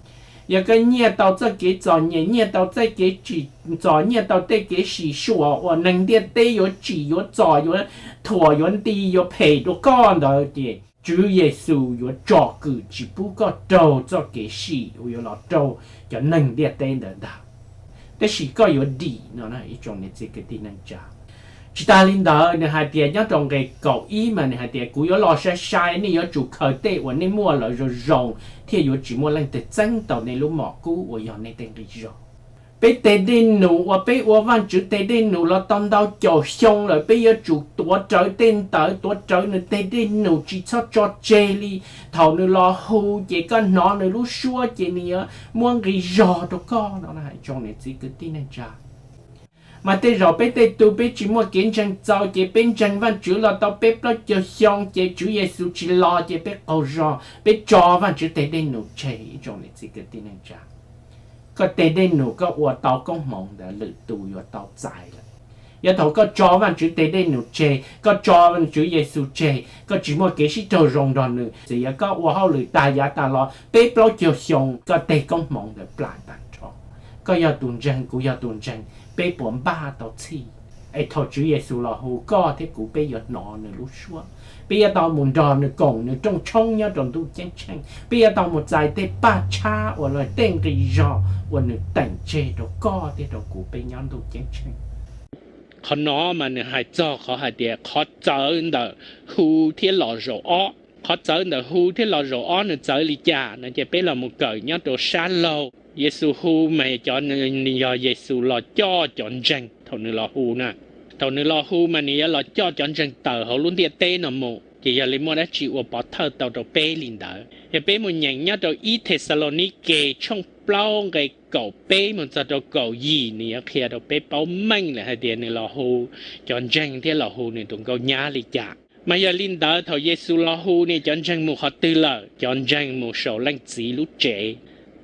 Yog koj nyiaj tau txoj kev txom nyem, nyiaj tau txoj kev tsim txom, nyiaj tau tej kev sim suam uas neeg ntiaj teb yuav tsim yuav txom yuav thuam yuav nti yuav phem rau koj ntawd ces Tswv Yexus yuav tsom kwm tsis pub koj raug txoj kev sim uas yuav los raug cov neeg ntiaj teb ntawd ntag, tab sis koj yuav dim no, ib tsoom niam txiv kwv tij neej tsa. Tsis tas li ntawd, nws hais tias nyob rau nqe kaum ib mas nws hais tias, kuv yuav los sai sai, nej yuav tsum khaws tej uas nej muaj lawm zoo zoo, thiaj yuav tsis muaj leej twg txeeb tau nej lub mom kub uas yog nej tej nqi zog. Peb teg dej num uas peb ua Vajtswv teg dej num los tau ntau caum xyoo lawm, peb yuav tsum tuav rawv tej ntawd, tuav rawv nws teg dej num, tsis txhob tso tseg li. Thaum nws los hu ces koj hnov nws lub suab ces nws yuav muab nqi zog rau koj no, ib tsoom niam txiv kwv tij neej tsa. Mas tej zaum peb tej tug peb tsis muaj kev ntseeg txaus ces peb ntseeg Vajtswv los tau peb plaub caug xyoo ces Tswv Yexus tsis los ces peb qaug zog, peb tso Vajtswv teg dej num tseg, ib tsoom niam txiv kwv tij neej tsa. Koj teg dej num koj ua tau koob hmoov ntawd, lwm tus yuav tau txais lawm. Yog thaum koj tso Vajtswv teg dej num tseg, koj tso Vajtswv Yexus tseg, koj tsis muaj kev sib raug zoo nrog nws, txawm yog koj ua hauj lwm tag yav tas los peb plaub caug xyoo, koj teg koob hmoov ntawd plam tag nrho. Koj yog tus ntseeg, kuv yog tus ntseeg, peb puas npaj tau txhij? Es thaum Tswv Yexus los hu, koj thiab kuv peb yuav hnov nws lub suab, peb yuav tau mus nrog nws koom nws rooj tshoob nyob rau ntuj ceeb tsheej, peb yuav tau mus txais tej paj tshab uas los tej nqi zog uas nws teem tseg rau koj thiab rau kuv peb nyob ntuj ceeb tsheej. Qhov no mas nws hais txog qhov hais tias qhov txawv ntawm hu thiab los zaum ob. Qhov txawv ntawm hu thiab los zaum ob nws txawv li cas no ces peb los mus kawm nyob rau sab laug. Yexus hu mas cov, yog Yexus los coj cov ntseeg thaum nws los hu na. Thaum nws los hu mas nws yuav los coj cov ntseeg tawm hauv lub ntiaj teb no mus, ces yog li muaj dab tsi ua pov thawj tau rau peb li ntawd? Yog peb mus nyeem nyob rau ib Thexalaunikes tshooj plaub nqe kaum peb mus txog rau kaum yim, nws yuav qhia rau peb paub meej lawm hais tias nws los hu cov ntseeg thiab los hu nws tus nkauj nyab li cas. Mas yog li ntawd thaum Yexus los hu ne cov ntseeg mus qhov twg lawm? Cov ntseeg mus saum Leej Txiv lub tsev.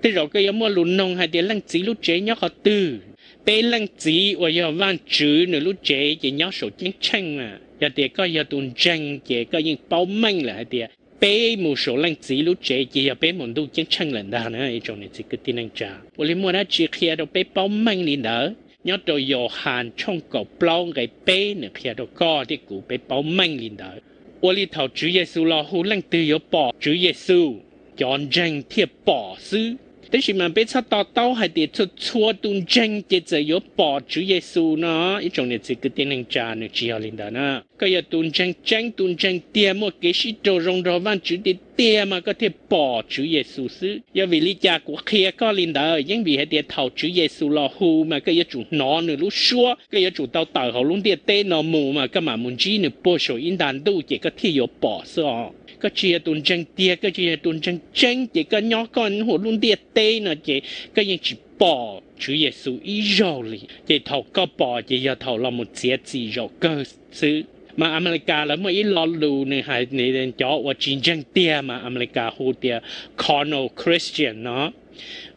Tej zaum koj yuav muaj lus noog hais tias Leej Txiv lub tsev nyob qhov twg? Peb Leej Txiv uas yog Vajtswv nws lub tsev ces nyob saum ceeb tsheej mas. Yog tias koj yog tus ntseeg ces koj yeej paub meej lawm hais tias peb mus saum Leej Txiv lub tsev ces yog peb mus ntuj ceeb tsheej lawm ntag na, ib tsoom niam txiv kwv tij neej tsa. Ua li muaj dab tsi qhia rau peb paub meej li ntawd? Nyob rau Yauhas tshooj kaum plaub nqe peb nws qhia rau koj thiab kuv peb paub meej li ntawd. Ua li thaum Tswv Yexus los hu leej twg yuav pom Tswv Yexus? Cov ntseeg thiaj pom xwb. Tab sis mas peb txhob to taub hais tias txhua txhua tus ntseeg ces txawm yuav pom Tswv Yexus no, ib tsoom niam txiv kwv tij neej tsa, nws tsis yog li ntawd na. Koj yog tus ntseeg tseeb, tus ntseeg tiag muaj kev sib raug zoo nrog Vajtswv tiag tiag mas koj thiaj pom Tswv Yexus xwb. Yog vim li cas kuv qhia koj li ntawd? Yeej vim hais tias thaum Tswv Yexus los hu mas koj yuav tsum hnov nws lub suab, koj yuav tsum tau tawm hauv lub ntiaj teb no mus mas koj mam mus ntsib nws puag saum ib nta ntuj ces koj thiaj yuav pom xwb os. Koj tsis yog tus ntseeg tiag, koj tsis yog tus ntseeg tseeb ces koj nyob koj hauv lub ntiaj teb no ces koj yeej tsis pom Tswv Yexus ib zaug li. Ces thaum koj pom ces yog thaum los mus txiav txim zaum kawg xwb. Mas Amelikas lawv muaj ib lo lus nws hais, cov uas tsis ntseeg tiag mas Amelikas hu tias carnal Christian no.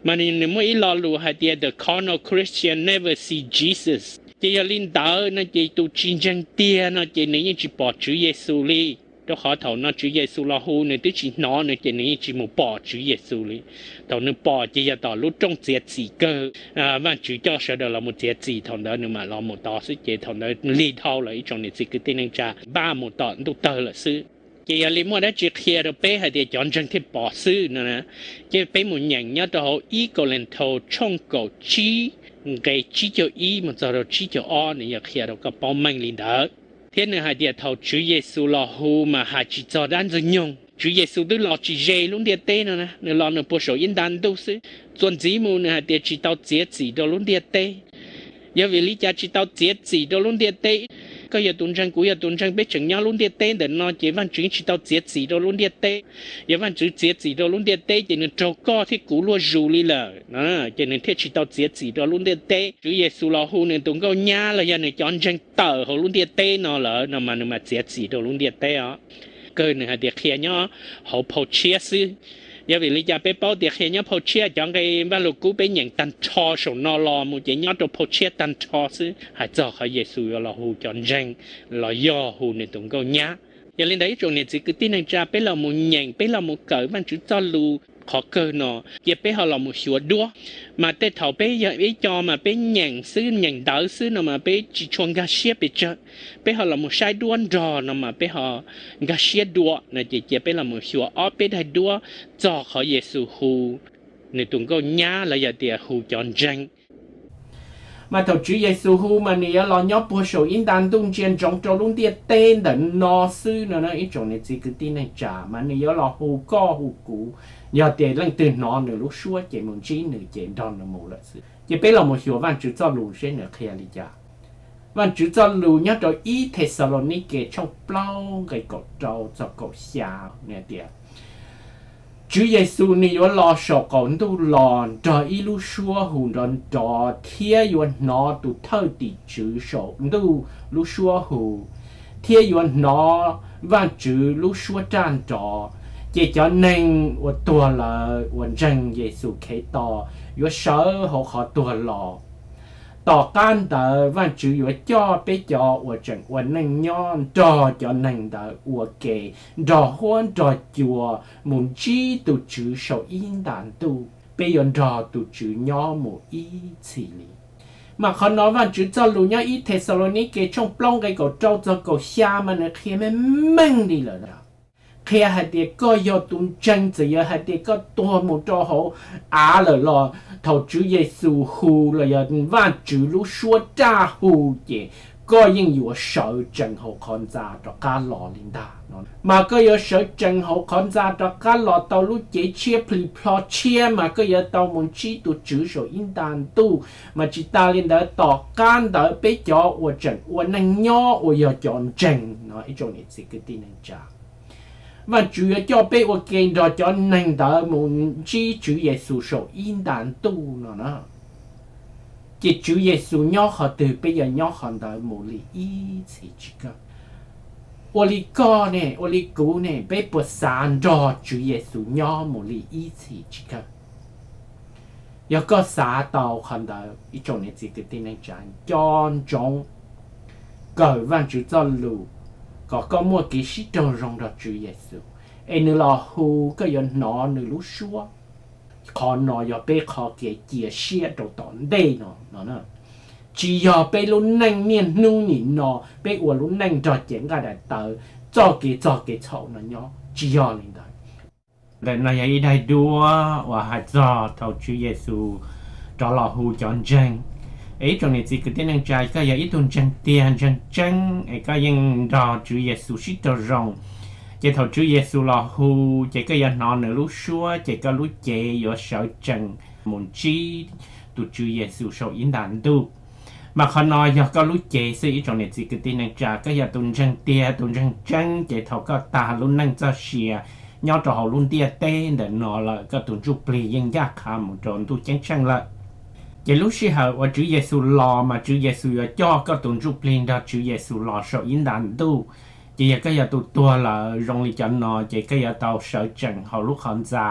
Mas nws muaj ib lo lus hais tias the carnal Christian never see Jesus. Ces yog li ntawd no ces tus tsis ntseeg tiag no ces nws yeej tsis pom Tswv Yexus li. Rau qhov thaum no Tswv Yexus los hu nws twb tsis hnov nws ces nws yeej tsis mus pom Tswv Yexus li. Thaum nws pom ces yog tom lub rooj txiav txim kawg, Vajtswv coj sawv daws los mus txiav txim, thaum ntawd nws mam los mus tod xwb ces thaum ntawd lig dhau lawm, ib tsoom niam txiv kwv tij neej tsa, npaj mus tom ntuj tawg lawm xwb. Ces yog li muaj dab tsi qhia rau peb hais tias cov ntseeg thiaj pom xwb no? Ces peb mus nyeem nyob rau hauv ib Kauleethaus tshooj kaum tsib nqe tsib caug ib mus txog rau tsib caug ob, nws yog qhia rau koj paub meej li ntawd. Thiab nws hais tias thaum Tswv Yexus los hu mas hais tsis txog dab ntxwg nyoog. Tswv Yexus twb los tsis ze lub ntiaj teb no na, nws los nws puag saum ib nta ntuj xwb. Txuas ntxiv mus nws hais tias tsis tau txiav txim rau lub ntiaj teb. Yog vim li cas tsis tau txiav txim rau lub ntiaj teb? Koj yog tus ntseeg, kuv yog tus ntseeg, peb tseem nyob lub ntiaj teb ntawm no ces Vajtswv tsis tau txiav txim rau lub ntiaj teb. Yog Vajtswv txiav txim rau lub ntiaj teb ces nws raug koj thiab kuv luag zus li lawm, ces nws thiaj tsis tau txiav txim rau lub ntiaj teb. Tswv Yexus los hu nws tus nkauj nyab los yog nws cov ntseeg tawm hauv lub ntiaj teb no lawm no mas nws mam txiav txim rau lub ntiaj teb os. Kawg nws hais tias qhia nyob hauv phau tshiab xwb. Yog vim li cas peb paub tias qhia nyob phau tshiab? Cov nqe Vaj Lug Kub peb nyeem tag nrho saum no los mus ces nyob rau phau tshiab tag nrho xwb, hais txog qhov Yexus yuav los hu cov ntseeg los yog hu nws tus nkauj nyab. Yog li ntawd ib tsoom niam txiv kwv tij neej tsa, peb los mus nyeem, peb los mus kawm Vajtswv txoj lus qhov kawg no, cia peb ho los mus xyuas duab. Mas tej thaum peb yog ib co mas peb nyeem xwb, nyeem ntawv xwb no mas peb tsis tshua nkag siab pes tsawg. Peb ho los mus saib duab nrog no mas peb ho nkag siab dua no. Ces cia peb los mus xyuas ob peb daim duab txog qhov Yexus hu nws tus nkauj nyab los yog tias hu cov ntseeg. Mas thaum Tswv Yexus hu mas nws yuav los nyob puag saum ib nta ntuj ntsia ntsoov rau lub ntiaj teb ntawm no xwb no na ib tsoom niam txiv kwv tij neej tsa, mas nws yuav los hu koj hu kuv. Yog tias leej twg hnov nws lub suab ces mus ntsib nws ces nrog nws mus lawm xwb. Ces peb los mus xyuas Vajtswv txoj lus seb nws qhia li cas. Vajtswv txoj lus nyob rau ib Thexalaunikes tshooj plaub nqe kaum rau txog kaum xya nws tias, Tswv Yexus nws yuav los saum qaum ntuj los nrog ib lub suab hu nrov nrov thiab yuav hnov tus thawj tim tswv saum ntuj lub suab hu, thiab yuav hnov Vajtswv lub suab raj nrov. Ces cov neeg uas tuag lawm uas ntseeg Yexus Khetos yuav sawv hauv qhov tuag los. Tom qab ntawd Vajtswv yuav coj peb cov uas tseem ua neej nyob nrog cov neeg ntawd ua ke nrog huab nrog cua mus ntsib tus Tswv saum ib nta ntuj. Peb yuav nrog tus Tswv nyob mus ib txhis li. Mas qhov no Vajtswv txoj lus nyob ib Thexalaunikes tshooj plaub nqe kaum rau txog kaum xya mas nws qhia meej meej li lawm. Qhia hais tias koj yog tus ntseeg, txawm yog hais tias koj tuag mus rau hauv av lawm los thaum Tswv Yexus hu los yog Vajtswv lub suab raj hu, ces koj yeej yuav sawv tsees hauv qhov ntxa rov qab los li ntag no. Mas koj yuav sawv tsees hauv qhov ntxa rov qab los tau lub cev tshiab plis plho tshiab, mas koj yuav tau mus ntsib tus Tswv saum ib nta ntuj. Mas tsis tas li ntawd, tom qab ntawd peb cov uas tseem ua neej nyob uas yog cov ntseeg no ib tsoom niam txiv kwv tij neej tsa, Vajtswv yuav coj peb ua ke nrog cov neeg ntawd mus ntsib Tswv Yexus saum ib nta ntuj no na. Ces Tswv Yexus nyob qhov twg peb yuav nyob qhov ntawd mus li ib txhis tsis kawg. Ua li koj ne, ua li kuv ne, peb puas xav nrog Tswv Yexus nyob mus li ib txhis tsis kawg? Yog koj xav tau qhov ntawd ib tsoom niam txiv kwv tij neej tsa, nco ntsoov kawm Vajtswv txoj lus kom koj muaj kev sib raug zoo nrog Tswv Yexus, es nws los hu koj yuav hnov nws lub suab. Qhov no yog peb qhov kev cia siab rau tom ntej no no. Tsis yog peb lub neej niaj hnub nim no peb ua lub neej nrog cev nqaij daim tawv txoj kev txog kev txhaum no nyob, tsis yog li ntawd. Ntawm no yog ib daim duab uas hais txog thaum Tswv Yexus rov los hu cov ntseeg. Es ib tsoom niam txiv kwv tij neej tsa, koj yog ib tug ntseeg tiag ntseeg tseeb es koj yeej nrog Tswv Yexus sib raug zoo, ces thaum Tswv Yexus los hu, ces koj yuav hnov nws lub suab, ces koj lub cev yuav sawv tsees mus ntsib tus Tswv Yexus saum ib nta ntuj. Mas qhov no yog koj lub cev xwb ib tsoom niam txiv kwv tij neej tsa. Koj yog tus ntseeg tiag tus ntseeg tseeb, ces thaum koj tag lub neej txoj sia nyob rau hauv lub ntiaj teb ntawm no lawm, koj tus ntsuj plig yeej ncaj qha mus rau ntuj ceeb tsheej lawm. Ces lub sij hawm uas Tswv Yexus los mas Tswv Yexus yuav coj koj tus ntsuj plig nrog Tswv Yexus los saum ib nta ntuj. Ces yog koj yog tus tuag lawm zoo li cov no, ces koj yuav tau sawv tsees hauv lub qhov ntxa,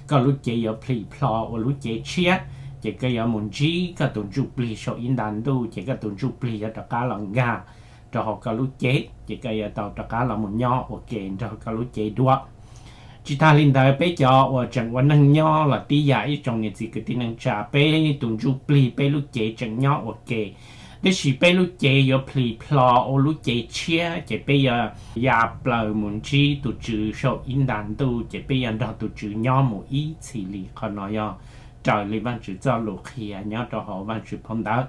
koj lub cev yuav plhis plho ua lub cev tshiab, ces koj yuav mus ntsib koj tus ntsuj plig saum ib nta ntuj, ces koj tus ntsuj plig yuav rov qab los nkag rau hauv koj lub cev, ces koj yuav tau rov qab los mus nyob ua ke nrog koj lub cev dua. Tsis tas li ntawd, peb cov uas tseem ua neej nyob los tib yam ib tsoom niam txiv kwv tij neej tsa, peb tus ntsuj plig peb lub cev tseem nyob ua ke, tiam sis peb lub cev yuav plhis plho ua lub cev tshiab, ces peb yuav ya plaws mus ntsib tus Tswv saum ib nta ntuj, ces peb yuav nrog tus Tswv nyob mus ib txhis li. Qhov no yog raws li Vajtswv txoj lus qhia nyob rau hauv Vajtswv phau ntawv.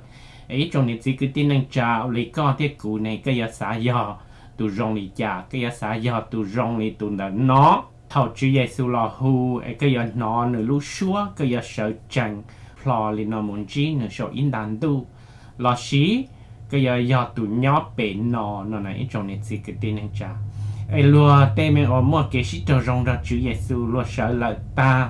Es ib tsoom niam txiv kwv tij neej tsa, ua li koj thiab kuv ne, koj yuav xav yog tus zoo li cas? Koj yuav xav yog tus zoo li tus ntawm no, thaum Tswv Yexus los hu es koj yuav hnov nws lub suab, koj yuav sawv tsees plho li no mus ntsib nws saum ib nta ntuj, los sis koj yuav yog tus nyob pem no no na ib tsoom niam txiv kwv tij neej tsa. Es luag tej me uas muaj kev sib raug zoo nrog Tswv Yexus luag sawv lawm tag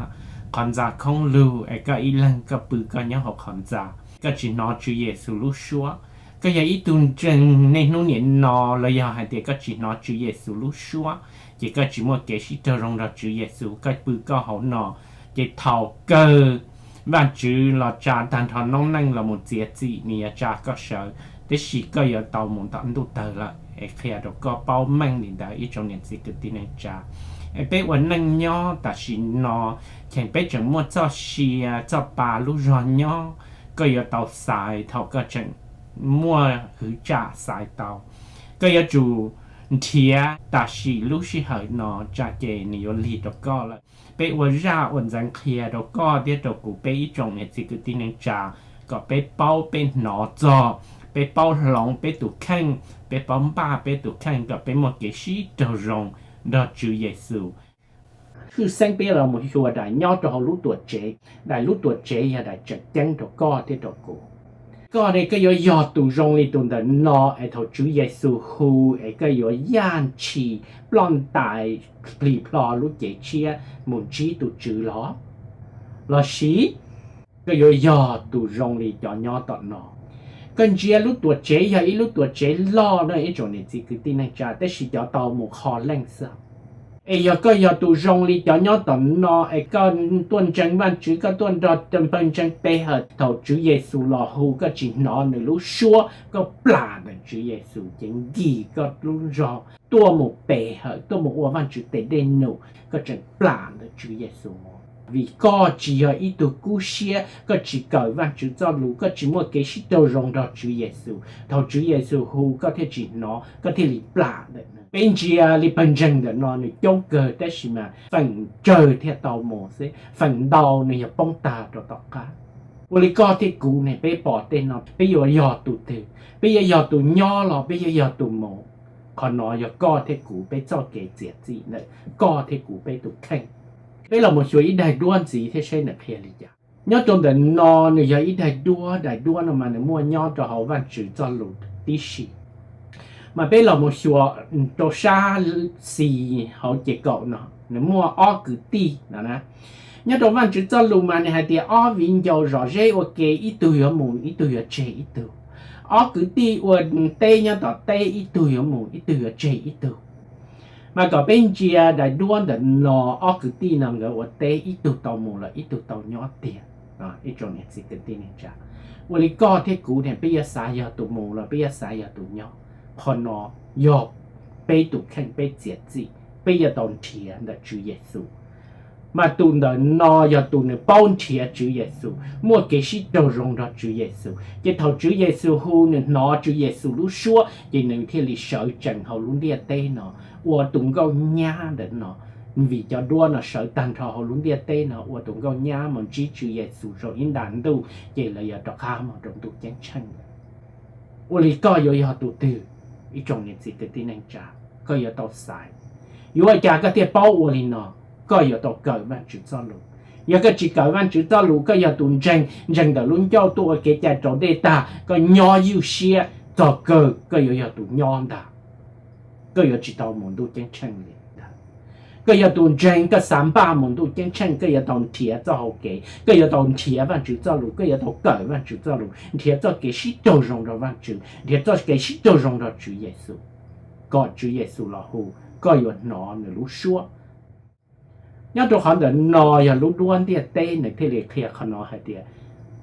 qhov ntxa khoob lug es koj ib leeg koj pw koj nyob hauv qhov ntxa, koj tsis hnov Tswv Yexus lub suab. Koj yog ib tug ntseeg niaj hnub nim no los yog hais tias koj tsis hnov Tswv Yexus lub suab, ces koj tsis muaj kev sib raug zoo nrog Tswv Yexus, koj pw koj hauv no, ces thaum kawg Vajtswv los tsa tag nrho noob neej los mus txiav txim, nws yuav tsa koj sawv, tiam sis koj yuav tau mus tom ntuj tawg lawm. Es qhia rau koj paub meej li ntawd ib tsoom niam txiv kwv tij neej tsa. Peb ua neej nyob tam sim no, cheem peb tseem muaj txoj sia txoj pa lub zog nyob, koj yuav tau xaiv thaum koj tseem muaj hwv tsam xaiv tau. Koj yuav tsum nrhiav tam sim lub sij hawm no, tsam ces nws yuav lig rau koj lawm. Peb ua zaj ua ntxeev qhia rau koj thiab rau kuv, peb ib tsoom niam txiv kwv tij neej tsa, kom peb paub peb hnov txog, peb paub hloov peb tus kheej, peb paub npaj peb tus kheej kom peb muaj kev sib raug zoo nrog Tswv Yexus. Hwj xeeb peb los mus xyuas daim nyob rau hauv lub tuam tsev. Daim lub tuam tsev yog daim tseem ceeb rau koj thiab rau kuv. Koj ne, koj yuav yog tus zoo li tus ntawm no es thaum Tswv Yexus hu es koj yuav yaj ntshis ploj ntais plig plho lub cev tshiab mus ntsib tus Tswv los? Los sis koj yuav yog tus zoo li cov nyob tom no? Koj ntsia lub tuam tsev yog ib lub tuam tsev loj no ib tsoom niam txiv kwv tij neej tsa, tab sis cov tau mus qho leej xwb. Es yog koj yog tus zoo li cov nyob tom no es koj tuaj ntseeg Vajtswv, koj tuaj nrog pawg ntseeg pe hawm, thaum Tswv Yexus los hu koj tsis hnov nws lub suab, koj plam ntawm Tswv Yexus ces nkig koj lub zog tuaj mus pe hawm, tuaj mus ua Vajtswv tes dej num, koj tseem plam ntawm Tswv Yexus. Vim koj tsis yog ib tug kub siab, koj tsis kawm Vajtswv txoj lus, koj tsis muaj kev sib raug zoo nrog Tswv Yexus, thaum Tswv Yexus hu koj thiaj tsis hnov, koj thiaj li plam ntawm nws. Peb ntsia li pawg ntseeg ntawm no nws coob kawg tab sis mas feem tsawg thiaj tau mus xwb, feem ntau nws yog poob tag rau tom qab. Ua li koj thiab kuv ne, peb pom tej no peb yuav yog tus twg? Peb yuav yog tus nyob los peb yuav yog tus mus? Qhov no yog koj thiab kuv peb txoj kev txiav txim ntawm koj thiab kuv peb tus kheej. Peb los mus xyuas ib daim duab ntxiv thiab seb nws qhia li cas. Nyob rau ntawm no nws yog ib daim duab, daim duab no mas nws muaj nyob rau hauv Vajtswv txoj lus tib si. Mas peb los mus xyuas rau sab xis hauv ces kaum no, nws muaj ob kwv tij no na. Nyob rau Vajtswv txoj lus mas nws hais tias ob viv ncaus zom zeb ua ke, ib tug yuav mus ib tug yuav tseg ib tug. Ob kwv tij ua teb nyob tom teb, ib tug yuav mus ib tug yuav tseg ib tug. Mas kom peb ntsia daim duab ntawm no, ob kwv tij no nkawd ua teb, ib tug tau mus lawm ib tug tau nyob tiag. Ib tsoom niam txiv kwv tij neej tsa, ua li koj thiab kuv ne, peb yuav xav yog tus mus los peb yuav xav yog tus nyob? Qhov no yog peb tus kheej peb txiav txim, peb yuav tau nrhiav ntawm Tswv Yexus. Mas tus ntawm no yog tus nws paub nrhiav Tswv Yexus, muaj kev sib raug zoo nrog Tswv Yexus, ces thaum Tswv Yexus hu nws hnov Tswv Yexus lub suab ces nws thiaj li sawv tsees hauv lub ntiaj teb no ua tus nkauj nyab ntawm no. Vim cov duab no sawv tag nrho hauv lub ntiaj teb no ua tus nkauj nyab mus ntsib Tswv Yexus saum ib nta ntuj ces lawv yuav rov qab mus rau ntuj ceeb tsheej lawm. Ua li koj yuav yog tus twg? Ib tsoom niam txiv kwv tij neej tsa, koj yuav tau xaiv. Yuav ua cas koj thiaj paub ua li no? Koj yuav tau kawm Vajtswv txoj lus. Yog koj tsis kawm Vajtswv txoj lus, koj yog tus ntseeg, ntseeg ntawm lub ncauj tuaj ua kev cai raus dej tag, koj nyob ywj siab txog kawg koj yuav yog tus nyob ntag. Koj yuav tsis tau mus ntuj ceeb tsheej li ntag. Koj yog tus ntseeg, koj xav npaj mus ntuj ceeb tsheej, koj yuav tau nrhiav txoj hau kev, koj yuav tau nrhiav Vajtswv txoj lus, koj yuav tau kawm Vajtswv txoj lus, nrhiav txoj kev sib raug zoo nrog Vajtswv, nrhiav txoj kev sib raug zoo nrog Tswv Yexus, kom Tswv Yexus los hu, koj yuav hnov nws lub suab. Nyob rau qhov ntawm no yog lub duab ntiaj teb, nws thiaj li qhia qhov no hais tias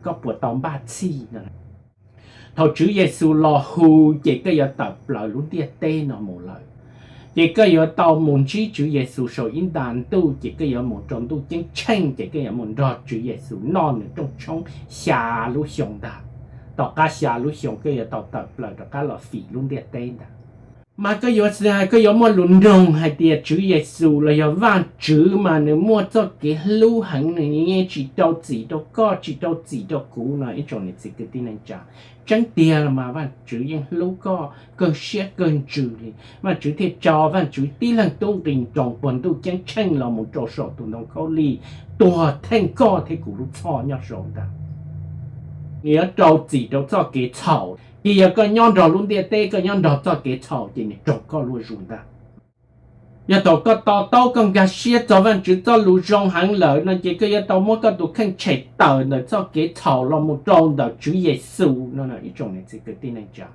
koj puas tau npaj txhij no. Thaum Tswv Yexus los hu ces koj yuav tawm plaws lub ntiaj teb no mus lawm. Ces koj yuav tau mus ntsib Tswv Yexus saum ib nta ntuj, ces koj yuav mus rau ntuj ceeb tsheej, ces koj yuav mus nrog Tswv Yexus noj nws rooj tshoob xya lub xyoo ntag. Tom qab xya lub xyoo koj yuav tau tawm plaws rov qab los fim lub ntiaj teb ntag. Mas koj yuav, koj yuav muaj lus nug hais tias Tswv Yexus los yog Vajtswv mas nws muaj txoj kev hlub heev, nws yeej tsis rau txim rau koj, tsis rau txim rau kuv no ib tsoom niam txiv kwv tij neej tsa. Tseeb tiag los mas Vajtswv yeej hlub koj kawg siab kawg ntsws li, Vajtswv thiaj tso Vajtswv tib leeg tub nqi nroos puag ntuj ceeb tsheej los mus rau saum tus ntoo khaub lig tuag theej koj thiab kuv lub txhoj nyob saud ntag. Nws yuav rau txim rau txoj kev txhaum. Ces yog koj nyob nrog lub ntiaj teb, koj nyob nrog txoj kev txhaum ces nws raug koj luaj zus ntag. Yog thaum koj to taub koj nkag siab txog Vajtswv txoj lus zoo heev lawm no ces koj yuav tau muab koj tus kheej tshem tawm ntawm txoj kev txhaum los mus rau ntawm Tswv Yexus no ib tsoom niam txiv kwv tij neej tsa.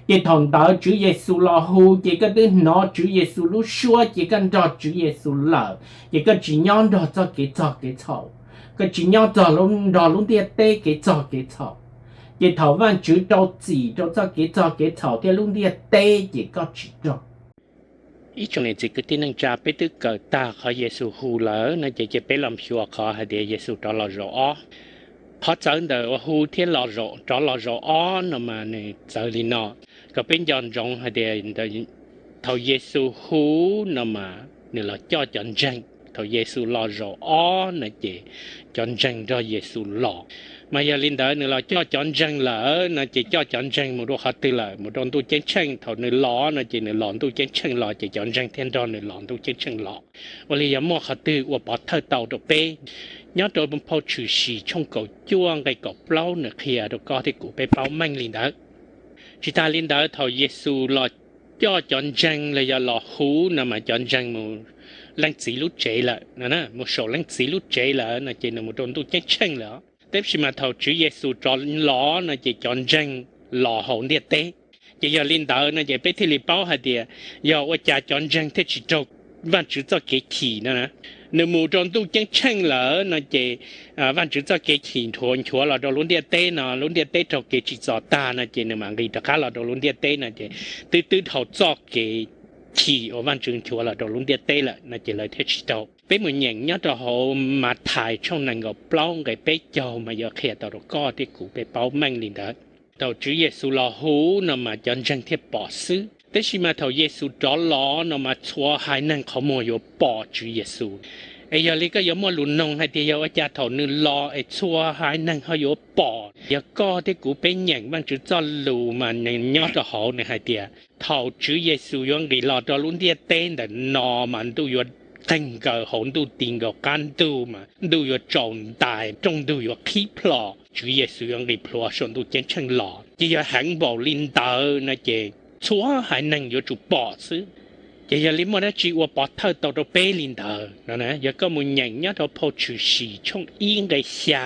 Ces thaum ntawd Tswv Yexus los hu ces koj twb hnov Tswv Yexus lub suab ces koj nrog Tswv Yexus lawm, ces koj tsis nyob nrog txoj kev txog kev txhaum, koj tsis nyob txog nrog lub ntiaj teb kev txog kev txhaum. Ces thaum Vajtswv rau txim rau txoj kev txog kev txhaum thiab lub ntiaj teb ces koj tsis raug. Ib tsoom niam txiv kwv tij neej tsa, peb twb kawm tag qhov Yexus hu lawm no ces, ces peb los xyuas qhov hais tias Yexus rov los zaum ob. Qhov txawv ntawm uas hu thiab los zaum, rov los zaum ob no mas nws txawv li no, kom peb nco ntsoov hais tias thaum Yexus hu no mas nws los coj cov ntseeg. Thaum Yexus los zaum ob no ces cov ntseeg nrog Yexus los. Mas yog li ntawd nws los coj cov ntseeg lawm no ces coj cov ntseeg mus rau qhov twg lawm? Mus rau ntuj ceeb tsheej. Thaum nws los no ces nws los ntuj ceeb tsheej los ces cov ntseeg thiaj nrog nws los ntuj ceeb tsheej los. Ua li yog muaj qhov twg ua pov thawj tau rau peb? Nyob rau phau Tshwm Sim tshooj kaum cuaj nqe kaum plaub nws qhia rau koj thiab kuv peb paub meej li ntawd. Tsis tas li ntawd, thaum Yexus los coj cov ntseeg los yog los hu no mas cov ntseeg mus leej txiv lub tsev lawm, mus saum leej txiv lub tsev lawm no ces nws mus rau ntuj ceeb tsheej lawm. Tab sis mas thaum Tswv Yexus rov los no ces cov ntseeg los hauv ntiaj teb. Ces yog li ntawd no ces peb thiaj li paub hais tias yog ua cas cov ntseeg thiaj tsis raug Vajtswv txoj kev chim no. Nws mus rau ntuj ceeb tsheej lawm no ces Vajtswv txoj kev chim nchuav los rau lub ntiaj teb no, lub ntiaj teb raug kev tsim txom tag no ces nws mam nqis rov qab los rau lub ntiaj teb no ces twb twb dhau txoj kev chim uas Vajtswv nchuav los rau lub ntiaj teb lawm no ces lawv thiaj tsis raug. Peb mus nyeem nyob rau hauv Mathais tshooj nees nkaum plaub nqe peb caug mas yuav qhia tau rau koj thiab kuv peb paub meej li ntawd. Thaum Tswv Yexus los hu no mas cov ntseeg thiaj pom xwb, tab sis mas thaum Yexus rov los no mas txhua haiv neeg qhov muag yuav pom Tswv Yexus. Es yog li koj yuav muaj lus noog hais tias yog ua cas thaum nws los es txhua haiv neeg ho yuav pom? Yog koj thiab kuv peb nyeem Vajtswv txoj lus mas nws nyob rau hauv nws hais tias thaum Tswv Yexus yuav nqis los rau lub ntiaj teb ntawm no mas ntuj yuav qeeg nkaus hauv ntuj ti nkaus qab ntug mas ntuj yuav tsaus ntais, rooj ntug yuav qhib plho, Tswv Yexus yuav nqis plhuav saum ntuj ceeb tsheej los. Ces yog heev npaum li ntawd no ces txhua haiv neeg yuav tsum pom xwb. Ces yog li muaj dab tsi ua pov thawj tau rau peb li ntawd no? Yog koj mus nyeem nyob rau phau Tshwm Sim tshooj ib nqe xya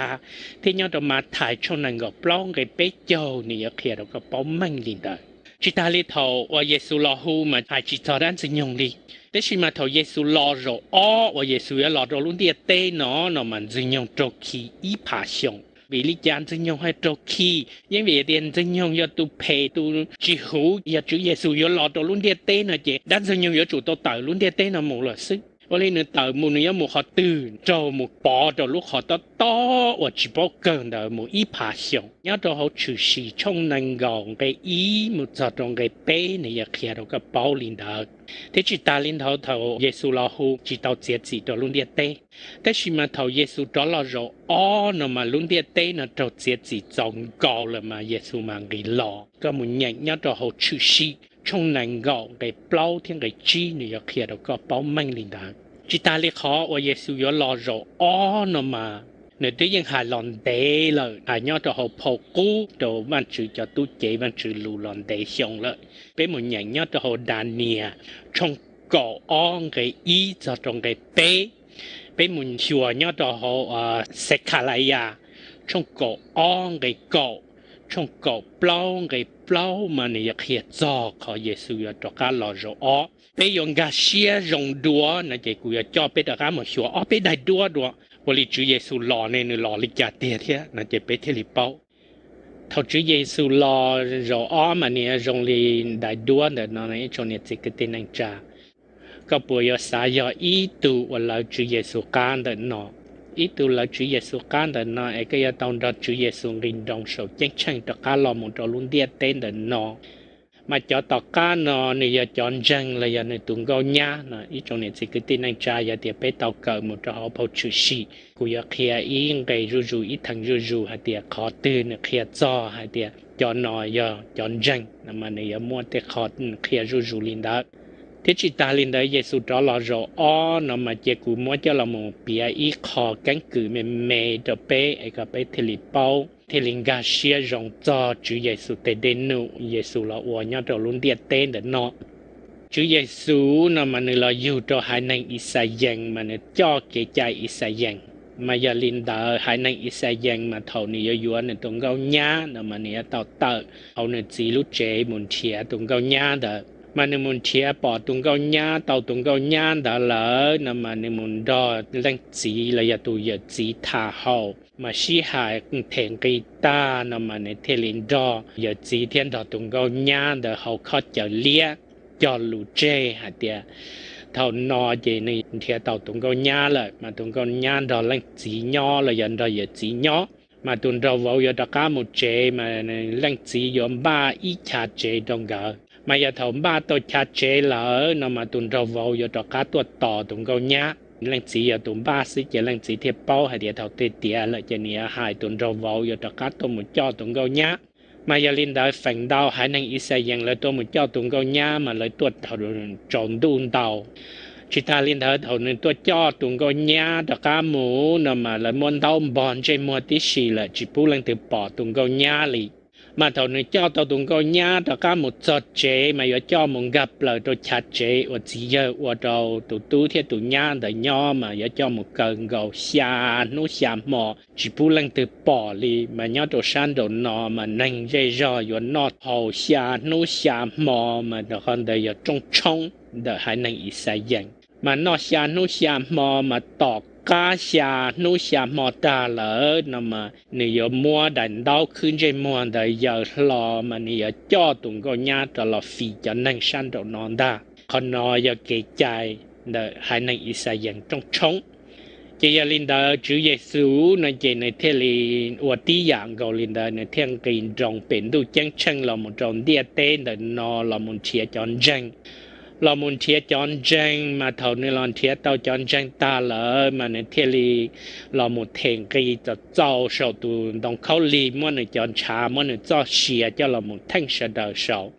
thiab nyob rau Mathais tshooj nees nkaum plaub nqe peb caug nws yuav qhia rau koj paub meej li ntawd. Tsis tas li thaum uas Yexus los hu mas hais tsis txog dab Ntxwg Nyoog li. Tab sis mas thaum Yexus los zaum ob uas Yexus yuav los rau lub ntiaj teb no no mas Ntxwg Nyoog raug khi ib phav xyoo. Vim li cas Ntxwg Nyoog ho raug khi? Yeej vim tias Ntxwg Nyoog yog tus phem tus tsis huv. Yog Tswv Yexus yuav los rau lub ntiaj teb no ces dab Ntxwg Nyoog yuav tsum tau tawm lub ntiaj teb no mus lawm xwb. Ua li nws tawm mus nws yuav mus qhov twg? Raug mus pov rau lub qhov tob tob uas tsis paub kawg ntawd mus ib phav xyoo. Nyob rau hauv Tshwm Sim tshooj nees nkaum nqe ib mus txog rau nqe peb nws yuav qhia rau koj paub li ntawd. Thiab tsis tas li ntawd thaum Yexus los hu tsis tau txiav txim rau lub ntiaj teb. Tab sis mas thaum Yexus rov los zaum ob no mas lub ntiaj teb no raug txiav txim txaus nkaus lawm mas Yexus mas nqis los. Koj mus nyeem nyob rau hauv Tshwm Sim tshooj nees nkaum nqe plaub thiab nqe tsib nws yuav qhia rau koj paub meej li ntawd. Tsis tas li qhov uas Yexus yuav los zaum ob no mas nws twb yeej hais los ntev lawm, hais nyob rau hauv phau qub rau Vajtswv cov tub ceev Vajtswv lus los ntev xyoo lawm. Peb mus nyeem nyob rau hauv Danias tshooj kaum ob nqe ib txog rau nqe peb. Peb mus xyuas nyob rau hauv Xekhalayas tshooj kaum ob nqe kaum, tshooj kaum plaub nqe plaub mas nws yuav qhia txog qhov Yexus yuav rov qab los zaum ob. Peb yuav nkag siab zoo dua no ces kuv yuav coj peb rov qab mus xyuas ob peb daim duab dua, ua li Tswv Yexus los ne nws los li cas tiag thiab no ces peb thiaj li paub. Thaum Tswv Yexus los zaum ob mas nws zoo li daim duab ntawm no, ib tsoom niam txiv kwv tij neej tsa. Koj puas yuav xav yog ib tug uas lawv Tswv Yexus qab ntawm no? Ib tug lawv Tswv Yexus qab ntawm no es koj yuav tau nrog Tswv Yexus nqis nroos saum ceeb tsheej rov qab los mus rau lub ntiaj teb ntawm no. Mas cov tom qab no nws yog cov ntseeg los yog nws tus nkauj nyab no? Ib tsoom niam txiv kwv tij neej tsa, yog tias peb tau kawm mus rau hauv phau Tshwm Sim, kuv yuav qhia ib nqe zuj zus ib theem zuj zus hais tias qhov twg nws qhia txog hais tias cov no yog cov ntseeg no mas nws yuav muaj tej qho qhia zuj zus li ntawd. Thiab tsis tas li ntawd Yexus rov los zaum ob no mas cia kuv muab coj los mus piav ib qho keeb kwm me me rau peb es kom peb thiaj li paub thiaj li nkag siab zoo txog Tswv Yexus tes dej num Yexus los ua nyob rau lub ntiaj teb ntawm no. Tswv Yexus no mas nws los yug rau haiv neeg Ixayees mas nws coj kev cai Ixayees. Mas yog li ntawd haiv neeg Ixayees mas thaum nws yuav yuav nws tus nkauj nyab no mas nws yuav tau tawm hauv nws txiv lub tsev mus nrhiav tus nkauj nyab ntawd. Mas nws mus nrhiav pom tus nkauj nyab, tau tus nkauj nyab ntawd lawm no mas nws mus nrog leej txiv los yog tus yawm txiv tham haum, mas sib hais them nqi tag no mas nws thiaj li nrog yawm txiv thiab nrog tus nkauj nyab ntawd haus khaub caws liab. cog lus tseg hais tias thaum no ces nws nrhiav tau tus nkauj nyab lawm, mas tus nkauj nyab nrog leej txiv nyob los yog nrog yawm txiv nyob, mas tus nraug vauv yuav rov qab mus tsev, mas leej txiv yuav npaj ib chav tsev rau nkawd. Mas yog thaum npaj tau chav tsev lawm no mas tus nraug vauv yuav rov qab tuaj tos tus nkauj nyab. Leej txiv yog tus npaj xwb ces leej txiv thiaj paub hais tias thaum twg tiav lawm ces nws yuav hais tus nraug vauv yuav rov qab tuaj mus coj tus nkauj nyab. Mas yog li ntawd feem ntau haiv neeg Ixayees lawv tuaj mus coj tus nkauj nyab mas lawv tuaj thaum tsaus ntuj ntau. Tsis tas li ntawd, thaum nws tuaj coj tus nkauj nyab rov qab mus no mas lawv muab ntaub npog ntsej muag tib si lawm, tsis pub leej twg pom tus nkauj nyab li. Mas thaum nws coj tau tus nkauj nyab rov qab mus txog tsev mas yuav coj mus nkag plaws rau chav tsev uas txiv yawg ua rau tus tub thiab tus nyab ntawd nyob, mas yuav coj mus kaw nkaus xya hnub xya hmo tsis pub leej twg pom li. Mas nyob rau sab nraum no mas neeg zej zog yuav noj haus xya hnub xya hmo, mas rau qhov ntawd yog rooj tshoob ntawm haiv neeg Ixayees. Mas noj xya hnub xya hmo mas tom qab xya hnub xya hmo tag lawm no mas nws yuav muab daim ntaub khwb ntsej muag ntawd yaws hlo, mas nws yuav coj tus nkauj nyab rov los fim cov neeg sab nraum no ntag. Qhov no yog kev cai ntawm haiv neeg Ixayees rooj tshoob. Ces yog li ntawd Tswv Yexus no ces nws thiaj li ua tib yam nkaus li ntawd, nws thiaj nqis nroos pem ntuj ceeb tsheej los mus rau ntiaj teb ntawm no los mus nrhiav cov ntseeg. Los mus nrhiav cov ntseeg, mas thaum nws los nrhiav tau cov ntseeg tag lawm mas nws thiaj li los mus them nqi txaus txaus saum tus ntoo khaub lig, muab nws cov ntshav, muab nws txoj sia coj los mus theej sawv daws saud.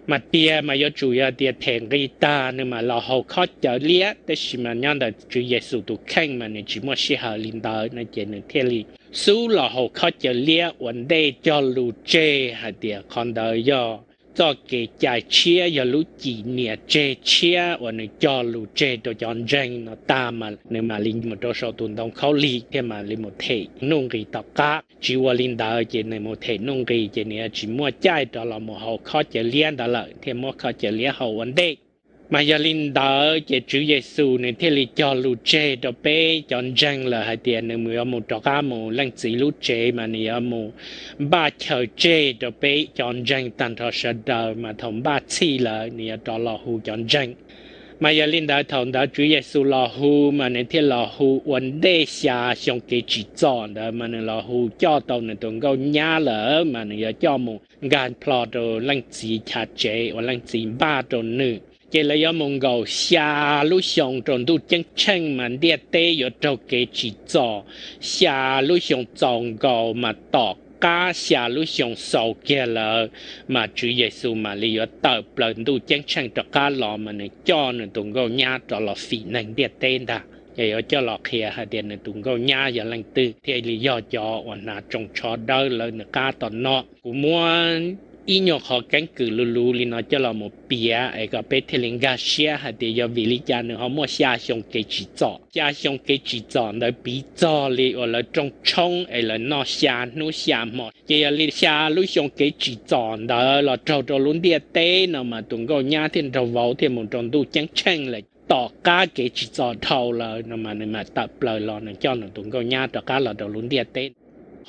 Mas tiag mas yuav tsum yog tias them nqi tag nws mam los haus khob cawv liab, tab sis mas nyob ntawm Tswv Yexus tus kheej mas nws tsis muaj sij hawm li ntawd no ces nws thiaj li xub los haus khob cawv liab ua ntej cog lus tseg hais tias qhov ntawd yog txoj kev cai tshiab, yog lub cim niam tseg tshiab uas nws cog lus tseg rau cov ntseeg no tag mas nws mam li mus rau saum tus ntoo khaub lig thiaj mam li mus them nuj nqis tom qab. Tsis ua li ntawd ces nws mus them nuj nqis ces nws yuav tsis muaj caij rov los mus haus khob cawv liab ntawd lawm, thiaj muab khob cawv liab haus ua ntej. Mas yog li ntawd ces Tswv Yexus nws thiaj li cog lus tseg rau peb cov ntseeg lawm hais tias nws yuav mus rov qab mus leej txiv lub tsev, mas nws yuav mus npaj chaw tseg rau peb cov ntseeg tag nrho sawv daws, mas thaum npaj txhij lawm nws yuav rov los hu cov ntseeg. Mas yog li ntawd thaum ntawd Tswv Yexus los hu mas nws thiaj los hu ua ntej xya xyoo kev tsim txom ntawd, mas nws los hu coj tau nws tus nkauj nyab lawm, mas nws yuav coj mus nkag plho rau leej txiv chav tsev uas leej txiv npaj rau nws. Ces lawv yuav mus nkaum xya lub xyoo rau ntuj ceeb tsheej, mas ntiaj teb yuav raug kev tsim txom xya lub xyoo txaus nkaus, mas tom qab xya lub xyoo xaus kiag lawm, mas Tswv Yexus mam li yuav tawm plaws ntuj ceeb tsheej rov qab los, mas nws coj nws tus nkauj nyab rov los fim neeg ntiaj teb ntag. Ces yuav coj los qhia hais tias nws tus nkauj nyab yog leej twg thiaj li yog cov uas hnav tsoos tsho dawb lawv nws qab tom no. Kuv muab ib nyuag qhov keeb kwm luv luv li no coj los mus piav es kom peb thiaj li nkag siab hais tias yog vim li cas nws ho muaj xya xyoo kev tsim txom. Xya xyoo kev tsim txom ntawd piv txog li uas lawv rooj tshoob es lawv noj xya hnub xya hmo. Ces yog li xya lub xyoo kev tsim txom ntawd los raug rau lub ntiaj teb no mas tus nkauj nyab thiaj nraug vauv thiaj mus rau ntuj ceeb tsheej lawm. Tom qab kev tsim txom dhau lawm no mas nws mam tawm plaws los nws coj nws tus nkauj nyab rov qab los rau lub ntiaj teb.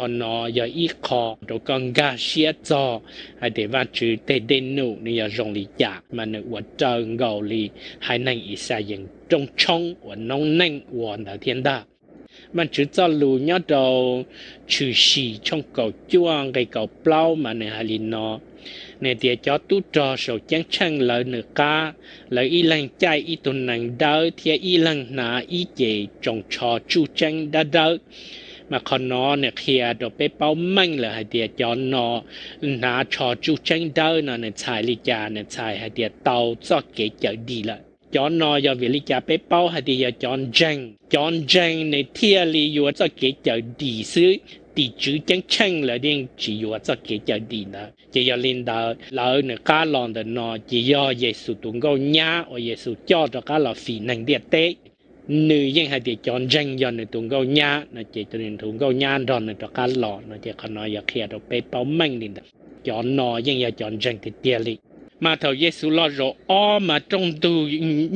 Qhov no yog ib qho rau koj nkag siab txog hais tias Vajtswv tej dej num nws yog zoo li cas, mas nws ua raws nkaus li haiv neeg Ixayees rooj tshoob uas noob neej ua ntawd thiab ntag. Vajtswv txoj lus nyob rau Tshwm Sim tshooj kaum cuaj nqe kaum plaub mas nws hais li no, nws tias cov tub rog saum ceeb tsheej lawv nws qab, lawv ib leeg caij ib tug nees dawb thiab ib leeg hnav ib ce tsoos tsho tsuj tseeb dawb dawb. Mas qhov no nws qhia rau peb paub meej lawm hais tias cov no hnav tsho tsuj tseeb dawb no nws txhais li cas, nws txhais hais tias tau txoj kev cawm dim lawm. Cov no yog vim li cas peb paub hais tias yog cov ntseeg? Cov ntseeg nws thiaj li yuav txoj kev cawm dim xwb, tim tswv ceeb tsheej lawv yeej tsis yuav txoj kev cawm dim ntawd. Ces yog li ntawd lawv nws qab los ntawm no ces yog Yexus tus nkauj nyab uas Yexus coj rov qab los fim neeg ntiaj teb. Nws yeej hais tias cov ntseeg yog nws tus nkauj nyab no ces nws tus nkauj nyab nrog nws rov qab los no ces qhov no yog qhia rau peb paub meej li ntawd. Cov no yeej yog cov ntseeg tiag tiag li. Mas thaum Yexus los zaum ob mas rooj ntug,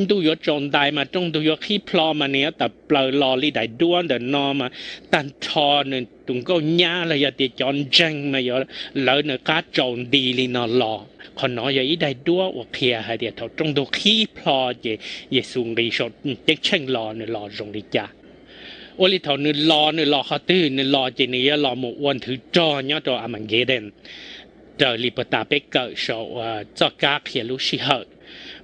ntuj yuav tsaus ntais mas rooj ntug yuav qhib plho mas nws yuav tawm plaws los li daim duab ntawm no mas tag nrho nws tus nkauj nyab los yog tias cov ntseeg mas yuav lawv nws qab tsaus nti li no los. Qhov no yog ib daim duab uas qhia hais tias thaum rooj ntug qhib plho ces Yexus nqis saum ceeb tsheej los nws los zoo li cas. Ua li thaum nws los, nws los qhov twg? Nws los ces nws yuav los mus ua nthwv rog nyob rau Armageddon, raws li puag ta peb kawm saum txoj kab qhia lub sij hawm.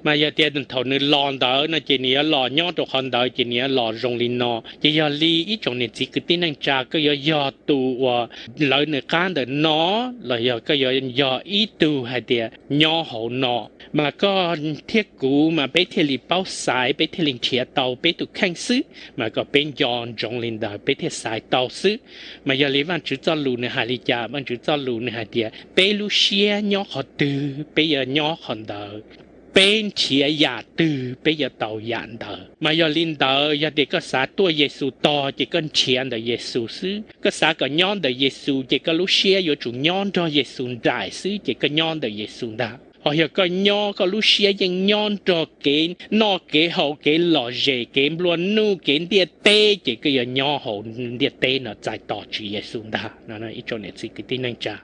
Mas yog tias thaum nws los ntawd no ces nws yuav los nyob rau qhov ntawd ces nws yuav los zoo li no. Ces yog li ib tsoom niam txiv kwv tij neej tsa, koj yuav yog tus uas lawv nws qab ntawm no los yog koj yuav yog ib tug hais tias nyob hauv no, mas koj thiab kuv mas peb thiaj li paub xaiv, peb thiaj li nrhiav tau peb tus kheej xwb. Mas kom peb nco ntsoov li ntawd peb thiaj xaiv tau xwb. Mas yog li Vajtswv txoj lus nws hais li cas? Vajtswv txoj lus nws hais tias peb lub siab nyob qhov twg peb yuav nyob qhov ntawd, peb nrhiav yam twg peb yuav tau yam ntawd. Mas yog li ntawd yog tias koj xav tuaj Yexus tog ces koj nrhiav ntawm Yexus xwb. Koj xav kom nyob ntawm Yexus ces koj lub siab yuav tsum nyob nrog Yexus nraim xwb ces koj nyob ntawm Yexus ntag. Ho yog koj nyob koj lub siab yeej nyob nrog kev noj kev haus, kev lom zem, kev nplua nuj, kev ntiaj teb ces koj yuav nyob hauv ntiaj teb no txais tos Tswv Yexus ntag no ib tsoom niam txiv kwv tij neej tsa.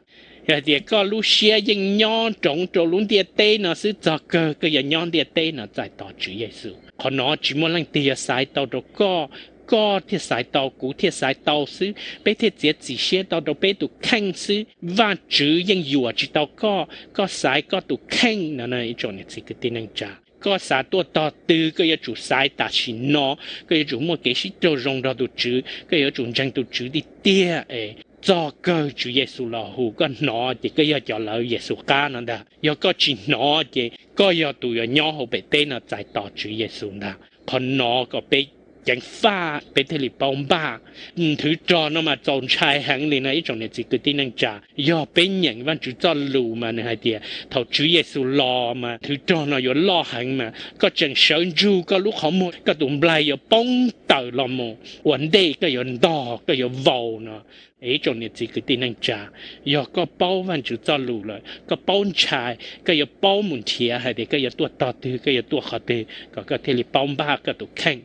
Yog hais tias koj lub siab yeej nyob nroov rau lub ntiaj teb no xwb, txog kawg koj yuav nyob ntiaj teb no txais tos Tswv Yexus. Qhov no tsis muaj leej twg yuav xaiv tau rau koj, koj thiaj xaiv tau, kuv thiaj xaiv tau xwb, peb thiaj txiav txim siab tau rau peb tus kheej xwb. Vajtswv yeej yuam tsis tau koj, koj xaiv koj tus kheej no ib tsoom niam txiv kwv tij neej tsa. Koj xav tuaj tog twg koj yuav tsum xaiv tam sim no, koj yuav tsum muaj kev sib raug zoo nrog tus Tswv, koj yuav tsum ntseeg tus Tswv tiag tiag es txog kawg Tswv Yexus los hu koj hnov ces koj yog cov lawv Yexus qab no ntag. Yog koj tsis hnov ces koj yog tus yuav nyob hauv pem teb no txais tos Tswv Yexus ntag. Qhov no kom peb ceev faj peb thiaj li paub npaj. Nthwv rog no mas txaus ntshai heev li no ib tsoom niam txiv kwv tij neej tsa. Yog peb nyeem Vajtswv txoj lus mas nws hais tias thaum Tswv Yexus los mas nthwv rog no yuav loj heev mas koj tseem sawv ntsug koj lub qhov muag koj tus nplaig yuav poob tawm los mus ua ntej koj yuav ntog koj yuav vau no. Ib tsoom niam txiv kwv tij neej tsa, yog koj paub Vajtswv txoj lus lawm koj paub ntshai, koj yuav paub mus nrhiav hais tias koj yuav tuaj tog twg koj yuav tuaj qhov twg kom koj thiaj li paub npaj koj tus kheej.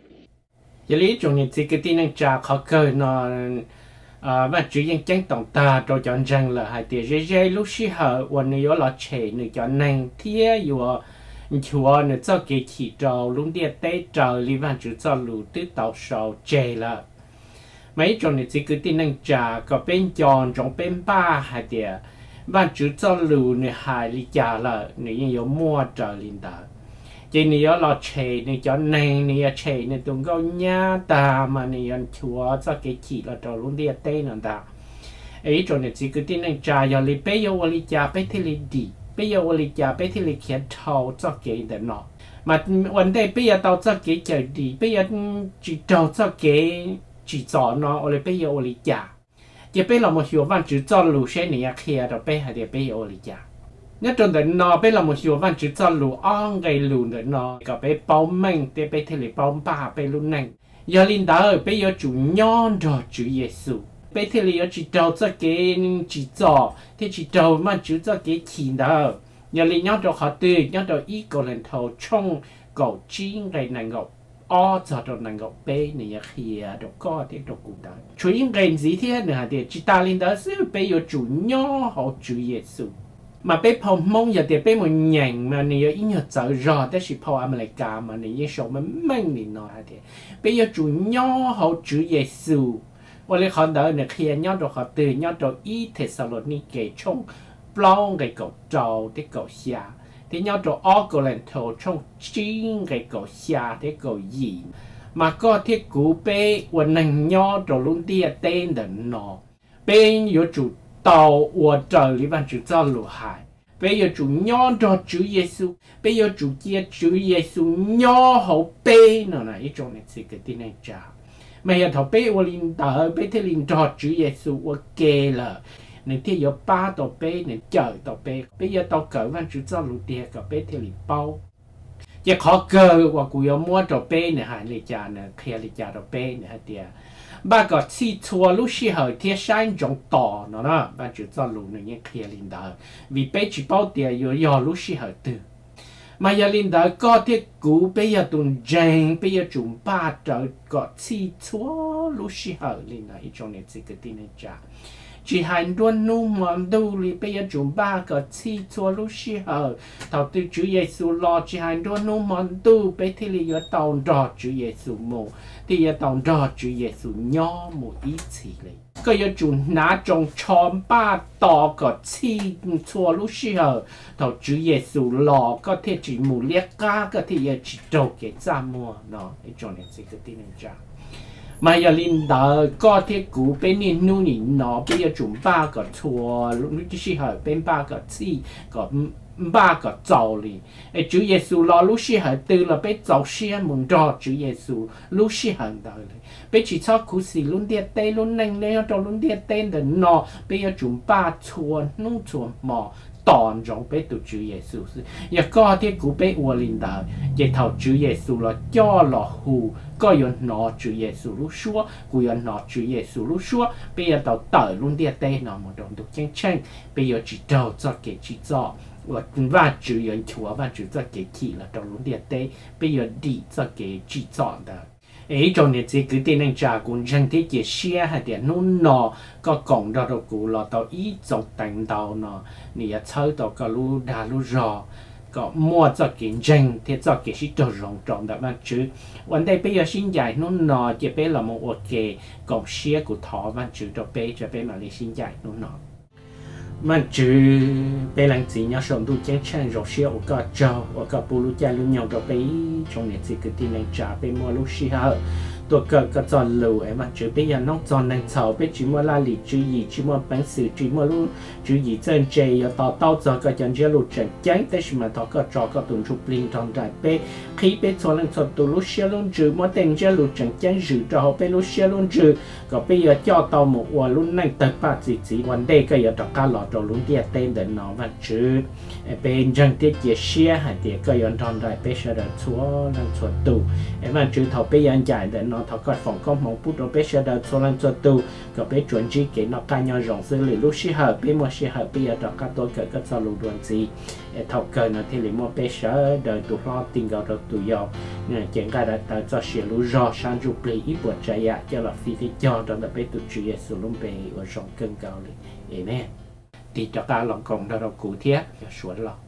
Yog li ib tsoom niam txiv kwv tij neej tsa, qhov kawg no Vajtswv yeej ceeb toom tag rau cov ntseeg lawm hais tias ze ze lub sij hawm uas nws yuav los tshem nws cov neeg thiab yuav nchuav nws txoj kev chim rau lub ntiaj teb raws li Vajtswv txoj lus twb tau sau tseg lawm. Mas ib tsoom niam txiv kwv tij neej tsa, kom peb nco ntsoov peb npaj hais tias Vajtswv txoj lus nws hais li cas lawm nws yeej yuav muaj raws li ntawd. Ces nws yuav los tshem nws cov neeg, nws yuav tshem nws tus nkauj nyab tag mas nws yuav nchuav txoj kev chim los rau lub ntiaj teb no ntag. Es ib tsoom niam txiv kwv tij neej tsa, yog li peb yuav ua li cas peb thiaj li dim, peb yuav ua li cas peb thiaj li khiav dhau txoj kev ntawm no? Mas ua ntej peb yuav tau txoj kev cawm dim, peb yuav tsis raug txoj kev tsim txom no ua li peb yuav ua li cas? Ces peb los mus xyuas Vajtswv txoj lus seb nws yuav qhia rau peb hais tias peb yuav ua li cas. Nyob rau ntawm no peb los mus xyuas Vajtswv txoj lus ob nqe lus ntawm no kom peb paub meej thiab peb thiaj li paub npaj peb lub neej. Yog li ntawd peb yuav tsum nyob nrog Tswv Yexus peb thiaj li yuav tsis raug txoj kev tsim txom thiab tsis raug Vajtswv txoj kev chim ntawd. Yog li nyob rau qhov twg? Nyob rau ib Kauleethaus tshooj kaum tsib nqe nees nkaum ob txog rau nees nkaum peb nws yuav qhia rau koj thiab rau kuv ntawd. Tshuav ib nqe ntxiv thiab nws hais tias tsis tas li ntawd xwb, peb yuav tsum nyob hauv Tswv Yexus. Mas peb phau Hmoob yog tias peb mus nyeem mas nws yog ib nyuag txawv zog, tab sis phau Amelikas mas nws yeej sau meej meej li no hais tias peb yuav tsum nyob hauv Tswv Yexus. Ua li qhov ntawd nws qhia nyob rau qhov twg? Nyob rau ib Thexalaunikes tshooj plaub nqe kaum rau thiab kaum xya, thiab nyob rau ob Kauleethaus tshooj tsib nqe kaum xya thiab kaum yim. Mas koj thiab kuv peb ua neeg nyob rau lub ntiaj teb ntawm no, peb yuav tsum tau ua raws li Vajtswv txoj lus hais. Peb yuav tsum nyob nrog Tswv Yexus, peb yuav tsum cia Tswv Yexus nyob hauv peb no ib tsoom niam txiv kwv tij neej tsa. Mas yog thaum peb ua li ntawd peb thiaj li nrog Tswv Yexus ua ke lawm, nws thiaj yuav pab tau peb, nws cawm tau peb. Peb yuav tau kawm Vajtswv txoj lus tiag kom peb thiaj li paub. Ces qhov kawg uas kuv yuav muab rau peb nws hais li cas, nws qhia li cas rau peb, nws hais tias npaj kom txhij txhua lub sij hawm thiab saib ntsoov tos no na. Vajtswv txoj lus nws yeej qhia li ntawd, vim peb tsis paub tias yuav yog lub sij hawm twg. Mas yog li ntawd koj thiab kuv peb yog tus ntseeg, peb yuav tsum npaj rawv kom txhij txhua lub sij hawm li ntawd ib tsoom niam txiv kwv tij neej tsa. Tsis hais nruab hnub hmo ntuj li, peb yuav tsum npaj kom txhij txhua lub sij hawm. Thaum twg Tswv Yexus los, tsis hais nruab hnub hmo ntuj, peb thiaj li yuav tau nrog Tswv Yexus mus, thiaj yuav tau nrog Tswv Yexus nyob mus ib txhis li. Koj yuav tsum hnav tsoos tsho npaj tos kom txhij txhua lub sij hawm, thaum Tswv Yexus los koj thiaj tsis mus liab qab, koj thiaj yuav tsis raug kev txaj muag no ib tsoom niam txiv kwv tij neej tsa. Mas yog li ntawd koj thiab kuv peb niaj hnub nim no peb yuav tsum npaj kom txhua lub sij hawm, peb npaj kom txhij, kom npaj kom txaus li. Es Tswv Yexus los lub sij hawm twg los peb txaus siab mus nrog Tswv Yexus lub sij hawm ntawd li. Peb tsis txhob khuv xim lub ntiaj teb, lub neej nyob rau lub ntiaj teb ntawm no, peb yuav tsum npaj txhua hnub txhua hmo tos ntsoov peb tus Tswv Yexus xwb. Yog koj thiab kuv peb ua li ntawd, ces thaum Tswv Yexus los coj los hu, koj yuav hnov Tswv Yexus lub suab, kuv yuav hnov Tswv Yexus lub suab, peb yuav tau tawm lub ntiaj teb no mus rau ntuj ceeb tsheej. Peb yuav tsis raug txoj kev tsim txom uas Vajtswv yuav nchuav Vajtswv txoj kev chim los rau lub ntiaj teb, peb yuav dim txoj kev tsim txom ntawd. Es ib tsoom niam txiv kwv tij neej tsa, kuv ntseeg thiab cia siab hais tias hnub no koj koom nrog rau kuv los tau ib txoos teev ntau no, nws yuav txhawb tau koj lub dag lub zog kom muaj txoj kev ntseeg thiab txoj kev sib raug zoo rau ntawm Vajtswv. Ua ntej peb yuav sib ncaim hnub no, cia peb los mus ua ke koom siab, kuv thov Vajtswv rau peb, peb mam li sib ncaim hnub no. Vajtswv, peb Leej Txiv nyob saum ntuj ceeb tsheej, zoo siab ua koj tsaug uas koj pub lub caij lub nyoog rau peb ib tsoom niam txiv kwv tij neej tsa, peb muaj lub sij hawm tuaj kawm koj txoj lus. Es Vajtswv, peb yog noob txog neeg txhaum, peb tsis muaj laj lim tswv yim, tsis muaj peev xwm, tsis muaj lub tswv yim txawj ntse yuav to taub txog koj cov ntsiab lus tseem ceeb, tab sis mas thov koj tso koj tus Ntsuj Plig nrog nraim peb, qhib peb txhua leej txhua tus lub siab lub ntsws, muab tej ntsiab lus tseem ceeb zwm rau hauv peb lub siab lub ntsws, kom peb yuav coj tau mus ua lub neej tawg paj txi txiv ua ntej koj yuav rov qab los rau lub ntiaj teb ntawm no. Vajtswv, peb ntseeg thiab cia siab hais tias koj yuav nrog nraim peb sawv daws txhua leej txhua tus. Es Vajtswv, thaum peb yuav ncaim ntawm no, thov koj foom koob hmoov pub rau peb sawv daws txhua leej txhua tus, kom peb tsuas ntsib kev noj qab nyob zoo xwb. Lwm lub sij hawm peb muaj sij hawm peb yuav rov qab tuaj kawm koj txoj lus dua ntxiv. Es thaum kawg no thiaj li muaj peb sawv daws tus hlob ti nkaus rau tus yau, cev nqaij daim tawv txoj sia lub zog sab ntsuj plig ib puas tsav yam coj los fij thiab cog rau ntawm peb tus Tswv Yexus lub npe uas zoo kawg nkaus li. Amees. Tig rov qab los koom nrog rau kuv thiab yog suav los.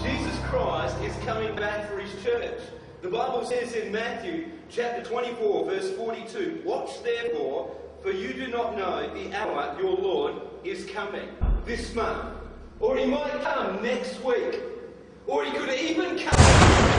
Jesus Christ is coming back for his church. The Bible says in Matthew chapter twenty-four, verse forty-two, "Watch therefore, for you do not know the hour your Lord is coming." This month, Or he might come next week. Or he could even come.